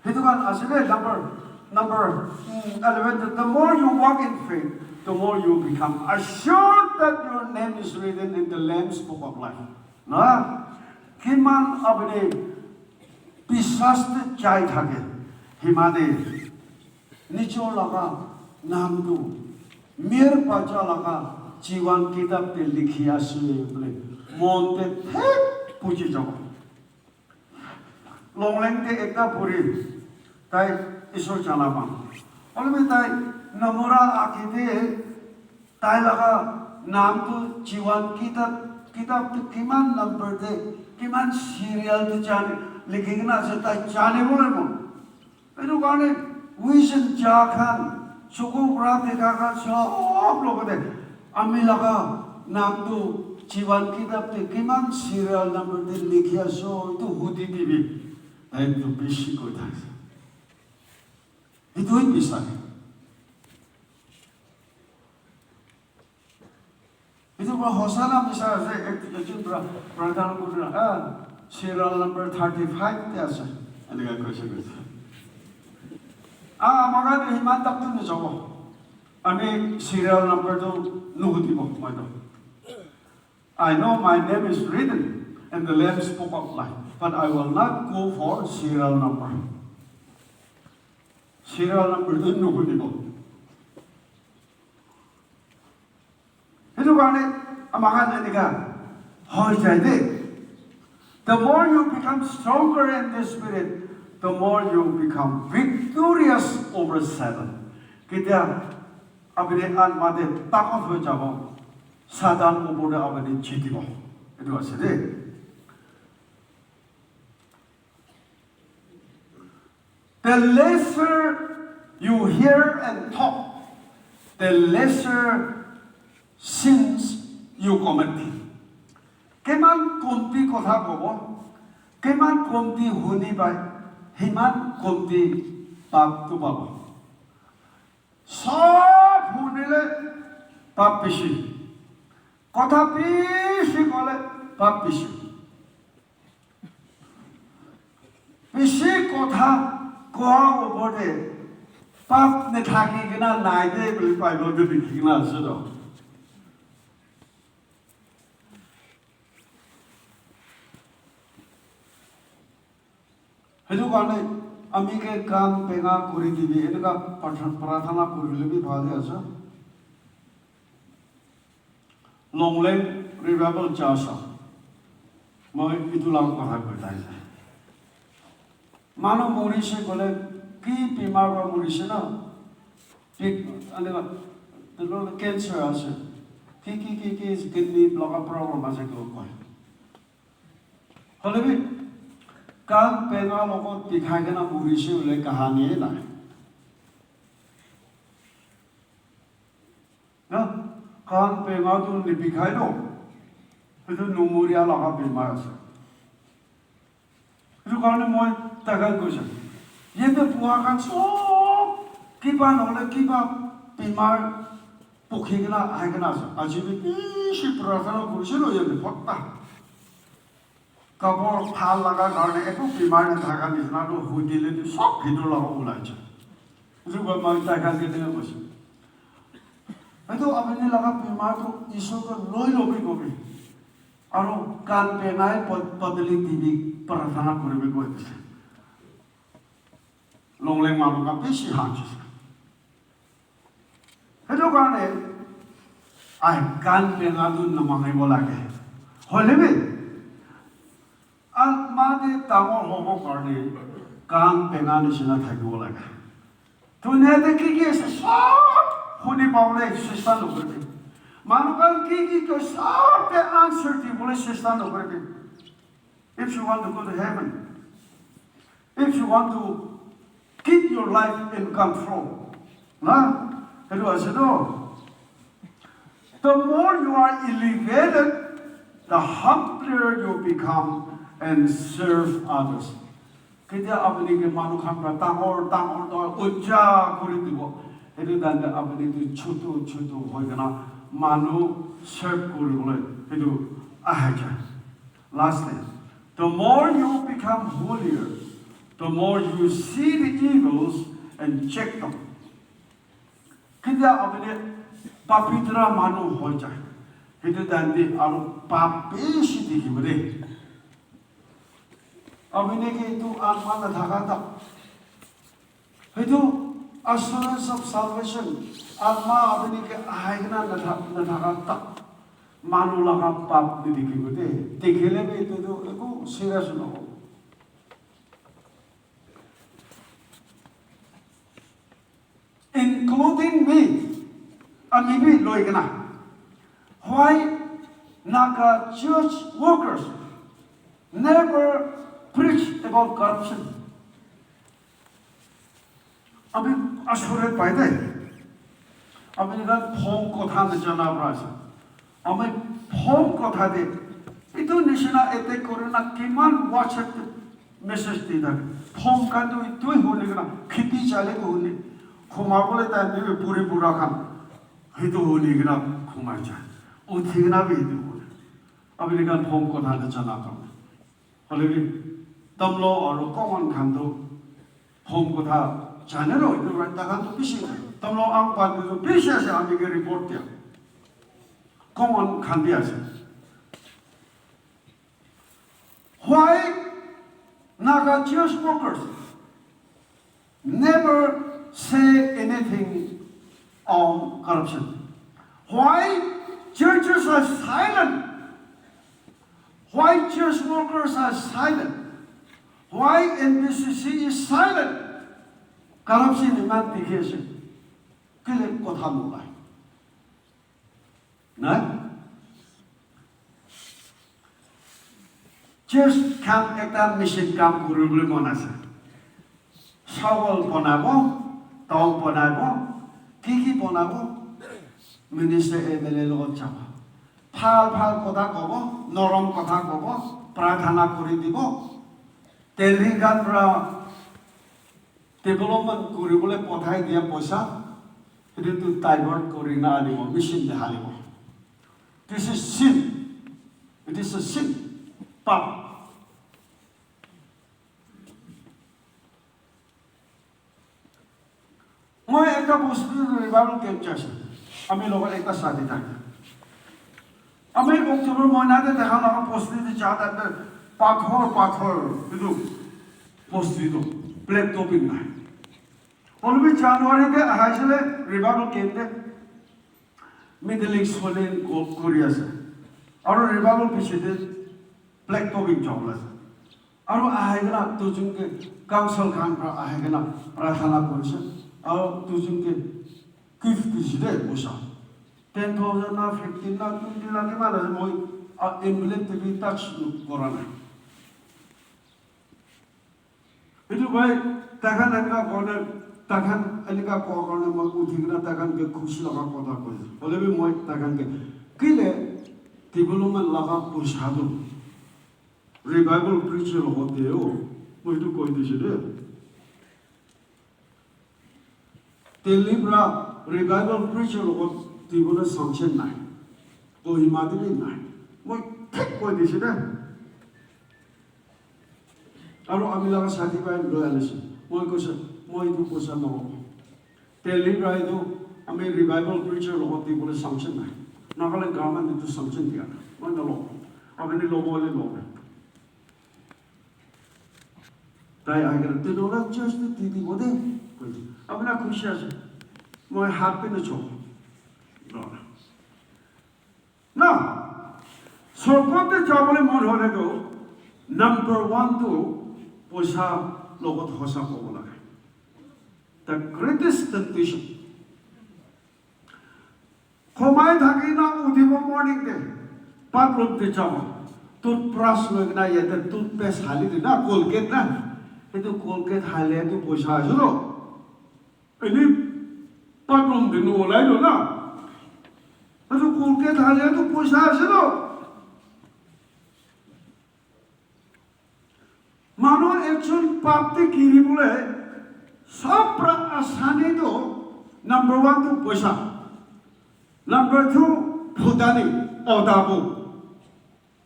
etu karne ase de number, number, mm, eleven, the more you walk in faith, the more you become assured that your name is written in the Lamb's Book of Life. Na? Kiman apni biswas te jai thake, himane nijor laga naam tu mir bacha laga jiwan kitab te likhi ase bole mon te thik buji jabo. Longleng te ekta puri tai Isor jana pa. Hoile bi tai namora akhi te tai laga naam tu jiwan kitab, kitab tu kiman number te, kiman serial te jane, Likhi kena ase, tai janibo lagibo. Etu karne vision ja khan, chuku para dekha khan sob logote ami laga naam tu jiban kitab te kiman serial number te likhi ase, etu hudi dibi. Tai etu bishi koi thakise. Etu hi bisari. Etu para hosa na misa ase, ek-, ekjon para prarthana kuri, ah, serial number thirty-five te ase. Eneka koise koise. Ah, amar khan tu himan tak tu najabo. Ami serial number tu nuhudibo, moi tu. I know my name is written in the Lamb's Book of Life, but I will not go for serial number. Serial number tu nuhudibo. Etu karne amar khan eneka hoi jai de. The more you become stronger in the spirit, the more you become victorious over Satan. Ketia apni atma te takot hoi jabo, Satan opor te apni jitibo. Etu ase de. The lesser you hear and talk, the lesser sins you commit. Kiman komti kotha kobo, kiman komti huni pai, himan komti pap tu pabo. Sob hunile pap bishi. Kotha bishi kole pap bishi. Bishi kotha koa opor te pap nathaki kena nai de bole Bible te likhi kena ase to. Etu karne ami ke kan benga kuri dibi, eneka prartha-, prarthana kurile bi bhal ase. Longleng Revival Church a. Moi etu laga kotha koi thai ase. Manu morise kole ki bimar para morise na? Ki, eneka, cancer ase. Ki, ki, ki, ki, kidney laga problem ase koi. Hoile bi, kan benga logot bikhai kena morise bole kahani nai. Na, kan benga tu nibikhai no. Etu nomoria laga bimar ase. Etu karne moi tai khan koise. Yate buha khan sob kiba nohole kiba bimar pukhi kena ahi kena ase. Aji bi bishi prarthana kurise lo yate bhorta. Kabor bhal laga karne eku bimar nathaka nishina tu hui dile tu sob bhitor laga ulai jai. Etu koi moi tai khan ke dena koise. Etu apni laga bimar tu Isor ke loi lobi kobi. Aru kan bengai bod-, bodoli dibi prarthana kuribi koi dise. Longleng manu khan bishi hanchise. Etu karne, ai, kan benga tu namangibo lage. Hoile bi, atma te dangor hobo karne, kan benga nishina thakibo lage. Dunia te ki ki ase, sob huni pabole chesta nokoribi. Manu khan ki ki koi, sob te answer dibole chesta nokoribi. If you want to go to heaven, if you want to keep your life in control, na, etu ase to. The more you are elevated, the humblier you become and serve others. Ketia apni ke manu khan para dangor, dangor, dangor uncha kuri dibo, etu time te apni tu chutu, chutu hoi kena manu serve kuri bole etu ahi jai. Lastly, the more you become holier, the more you see the evils and check them. Ketia apni pabitra manu hoi jai, etu time te aru pap bishi dikhibo de. Apni ke etu atma nathaka tak, etu assurance of salvation, atma apni ke ahai kena natha-, nathaka tak, manu laga pap nidikhibo de. Dikhile bi etu tu eku serious nohobo. Including me, ami bi loi kena. Why Naga church workers never Preach about corruption. Ami asore pai de. Ami khan phone kotha najana pra ase. Ami phone kotha de. Itu nishina attack kore na kiman WhatsApp te message di thake. Phone khan tu itu hone kena khiti chale ko hone. Khoma bole ta ni puri pura khan. Hitu hone kena khoma cha. Uthi kena bi hitu hone. Ami khan phone kotha najana pra. Hoile bi, tamlo aru common khan tu phone kotha jane ro, etu right ta khan tu bishi. Tamlo ang pa tu bishi ase, ami ke report dia. Common khan bi ase. Why Naga church workers never say anything on corruption? Why churches are silent? Why church workers are silent? Why N B C C is silent? Corruption iman dikhi ase. Kile kotha nolai? Na? Church khan ekta mission kam kuribole mon ase. Chawal banabo, dal banabo, ki ki banabo, minister M L A logot jabo. Bhal bhal kotha kobo, norom kotha kobo, prarthana kuri dibo. Delhi khan pra development kuribole pothai dia poisa, etu tu divert kuri na anibo, mission te halibo. This is sin. It is a sin. Pap. Moi ekta bosti revival camp jai ase. Ami logot ekta sadi thake. Ami October mohina te dekha laga bosti te ja thake pathor pathor etu bosti tu black topping nai. Hoilebi January te ahaisile revival camp te Middle East hole go kuri ase. Aru revival piche te black topping jabole ase. Aru ahai kena duijun ke council khan pra ahai kena prarthana kurise. Aru duijun ke gift dise de poisa. Ten thousand na fifteen na twenty na kiman ase moi, ah, envelope te bi touch kora nai. Etu bhai, takhan eneka kona, takhan eneka koa karne moi uthi kena takhan ke khushi laga kotha koise. Hoile bi moi takhan ke, kile development laga poisa tu revival preacher logot de o, moi etu koi dise de. Delhi pra revival preacher logot dibole sanction nai. Kohima te bi nai. Moi thik koi dise de. Aru ami laga sadi bhai loi anise. Moi koise, moi etu poisa nalobo. Delhi pra etu ami revival preacher logot dibole sanction nai. Nagaland government etu sanction dia nai. Moi nalobo. Apuni lobo hoile lobo. Tai ahi kena, "Tenora church te di dibo de," koise. Apuni khushi ase. Moi hat bi nochobo. Na, sorgot te jabole mon hole to, number one to poisa logot hosa kobo lage. The greatest temptation. Khomai thaki na uthibo morning te, bathroom te jabo. Toothbrush loi kena yate toothpaste hali di na, Colgate na. Etu Colgate hali etu poisa ase lo. Eni bathroom te nu olai lo na. Etu Colgate hali etu poisa ase lo. Manu ekjon pap te giri bole sob pra asani to number one to poisa, number two phutani, odabu,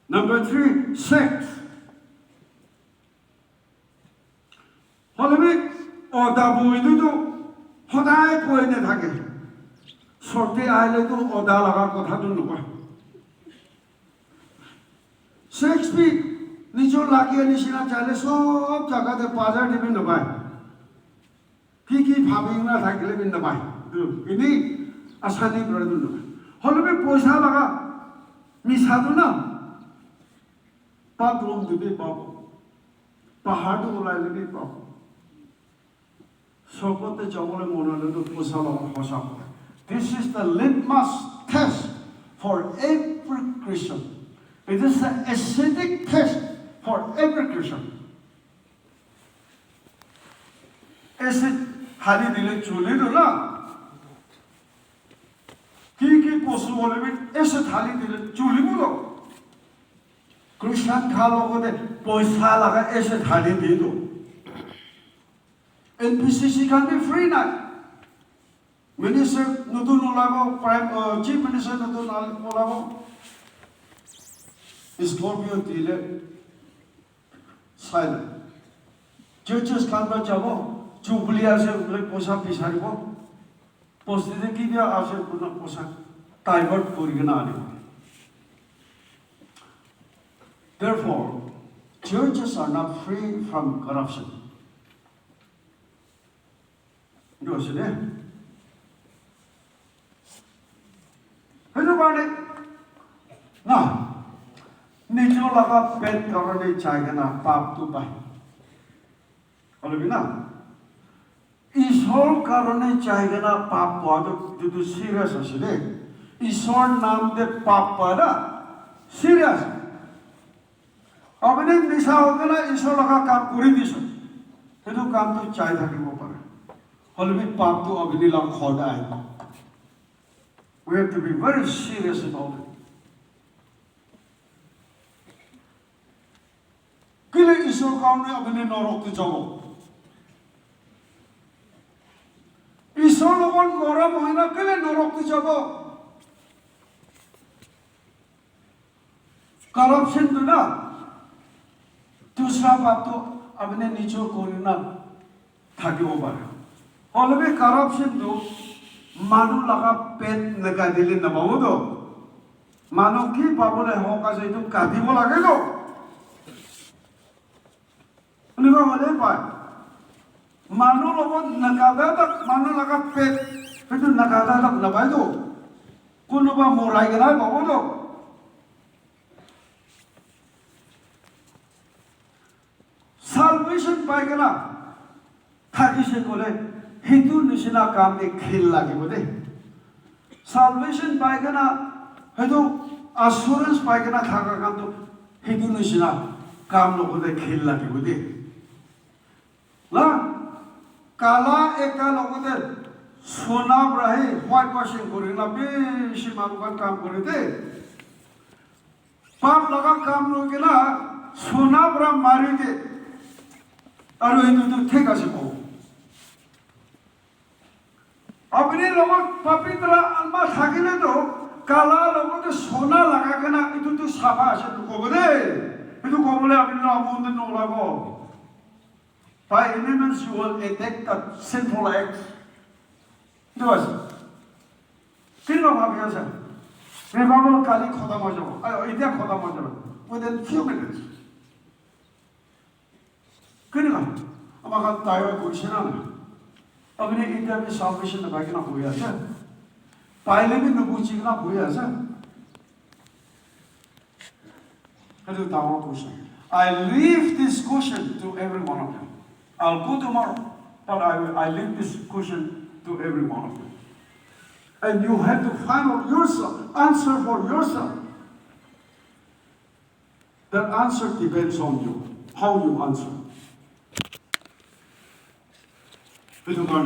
number three sex. Hoile bi odabu etu tu hodai koi na thake. Sorti ahile tu oda laga kotha tu nokoi. Sex bi nijor lage nishina chale sob jaga te bazar te bi napai. Ki ki bhabi na thakile bi napai. Tu ini asani kora tu napai. Hoile bi poisa laga misa tu na. Bathroom te bi pabo. Bahar te ulai le bi pabo. Sorgot te jabole mon hole to poisa logot hosa kotha. This is the litmus test for every Christian. It is the acidic test for every Christian. Acid thali dile chuli do na. Ki ki posu bole bi acid thali dile chuli do. Christian khan logote poisa laga acid thali di do. N P C C khan bi free nai. Minister notun olabo, Prime, uh, Chief Minister notun olabo. Scorpio dile silent. Churches khan ba jabo, jubilee ase, bole poisa bisaribo. Posti de ki dia ase, kuna poisa divert kori kena anibo. Therefore, churches are not free from corruption. Etu ase de. Etu karne na, nijor laga pet karne jai kena pap tu pai. Hoile bi na, Isor karne jai kena pap poa tu, etu tu serious ase de. Isor naam te pap poa na serious. Apuni misa hoi kena Isor laga kam kuri dise. Etu kam tu jai thakibo pare. Hoile bi pap tu apuni laga ghor te ahibo. We have to be very serious about it. Kile Isor karne apuni norok te jabo? Isor logot morom hoi na kile norok te jabo? Corruption tu na, dusra pap tu apuni nijor kori na thakibo pare. Hoile bi corruption tu manu laga pet nakai dile napabo to. Manu ki pabole hok ase etu katibo lage to. Eneka hole pai. Manu logot nakata tak, manu laga pet, etu nakata tak napai to. Kunuba morai kena pabo to. Salvation pai kena thakise koile, hitu nishina kam te khel lagibo de. Salvation pai kena, hitu assurance pai kena thaka khan tu, hitu nishina kam logote khel lagibo de. La, kala ekta logote sona para he white washing kori na bishi manu khan kam kore de. Pap laga kam loi kena sona para mari de. Aru etu tu thik ase ko. Apuni logot pavitra atma thakile to kala logote sona laga kena etu tu sapha ase tu kobo de. Etu kobole apuni logot mon te nolabo. By any means you will attack that sinful act. Etu ase. Kintu bhabi ase, revival kali khotom hoi jabo, ayo, etia khotom hoi jabo, within few minutes. Kintu ama khan tayar korise na nai? Apuni etia bi salvation napai kena boi ase. Paile bi nubuji kena boi ase. That is our question. I leave this question to every one of you. I'll go tomorrow, but I, I leave this question to every one of you. And you have to find out yourself, answer for yourself. That answer depends on you, how you answer. Etu karne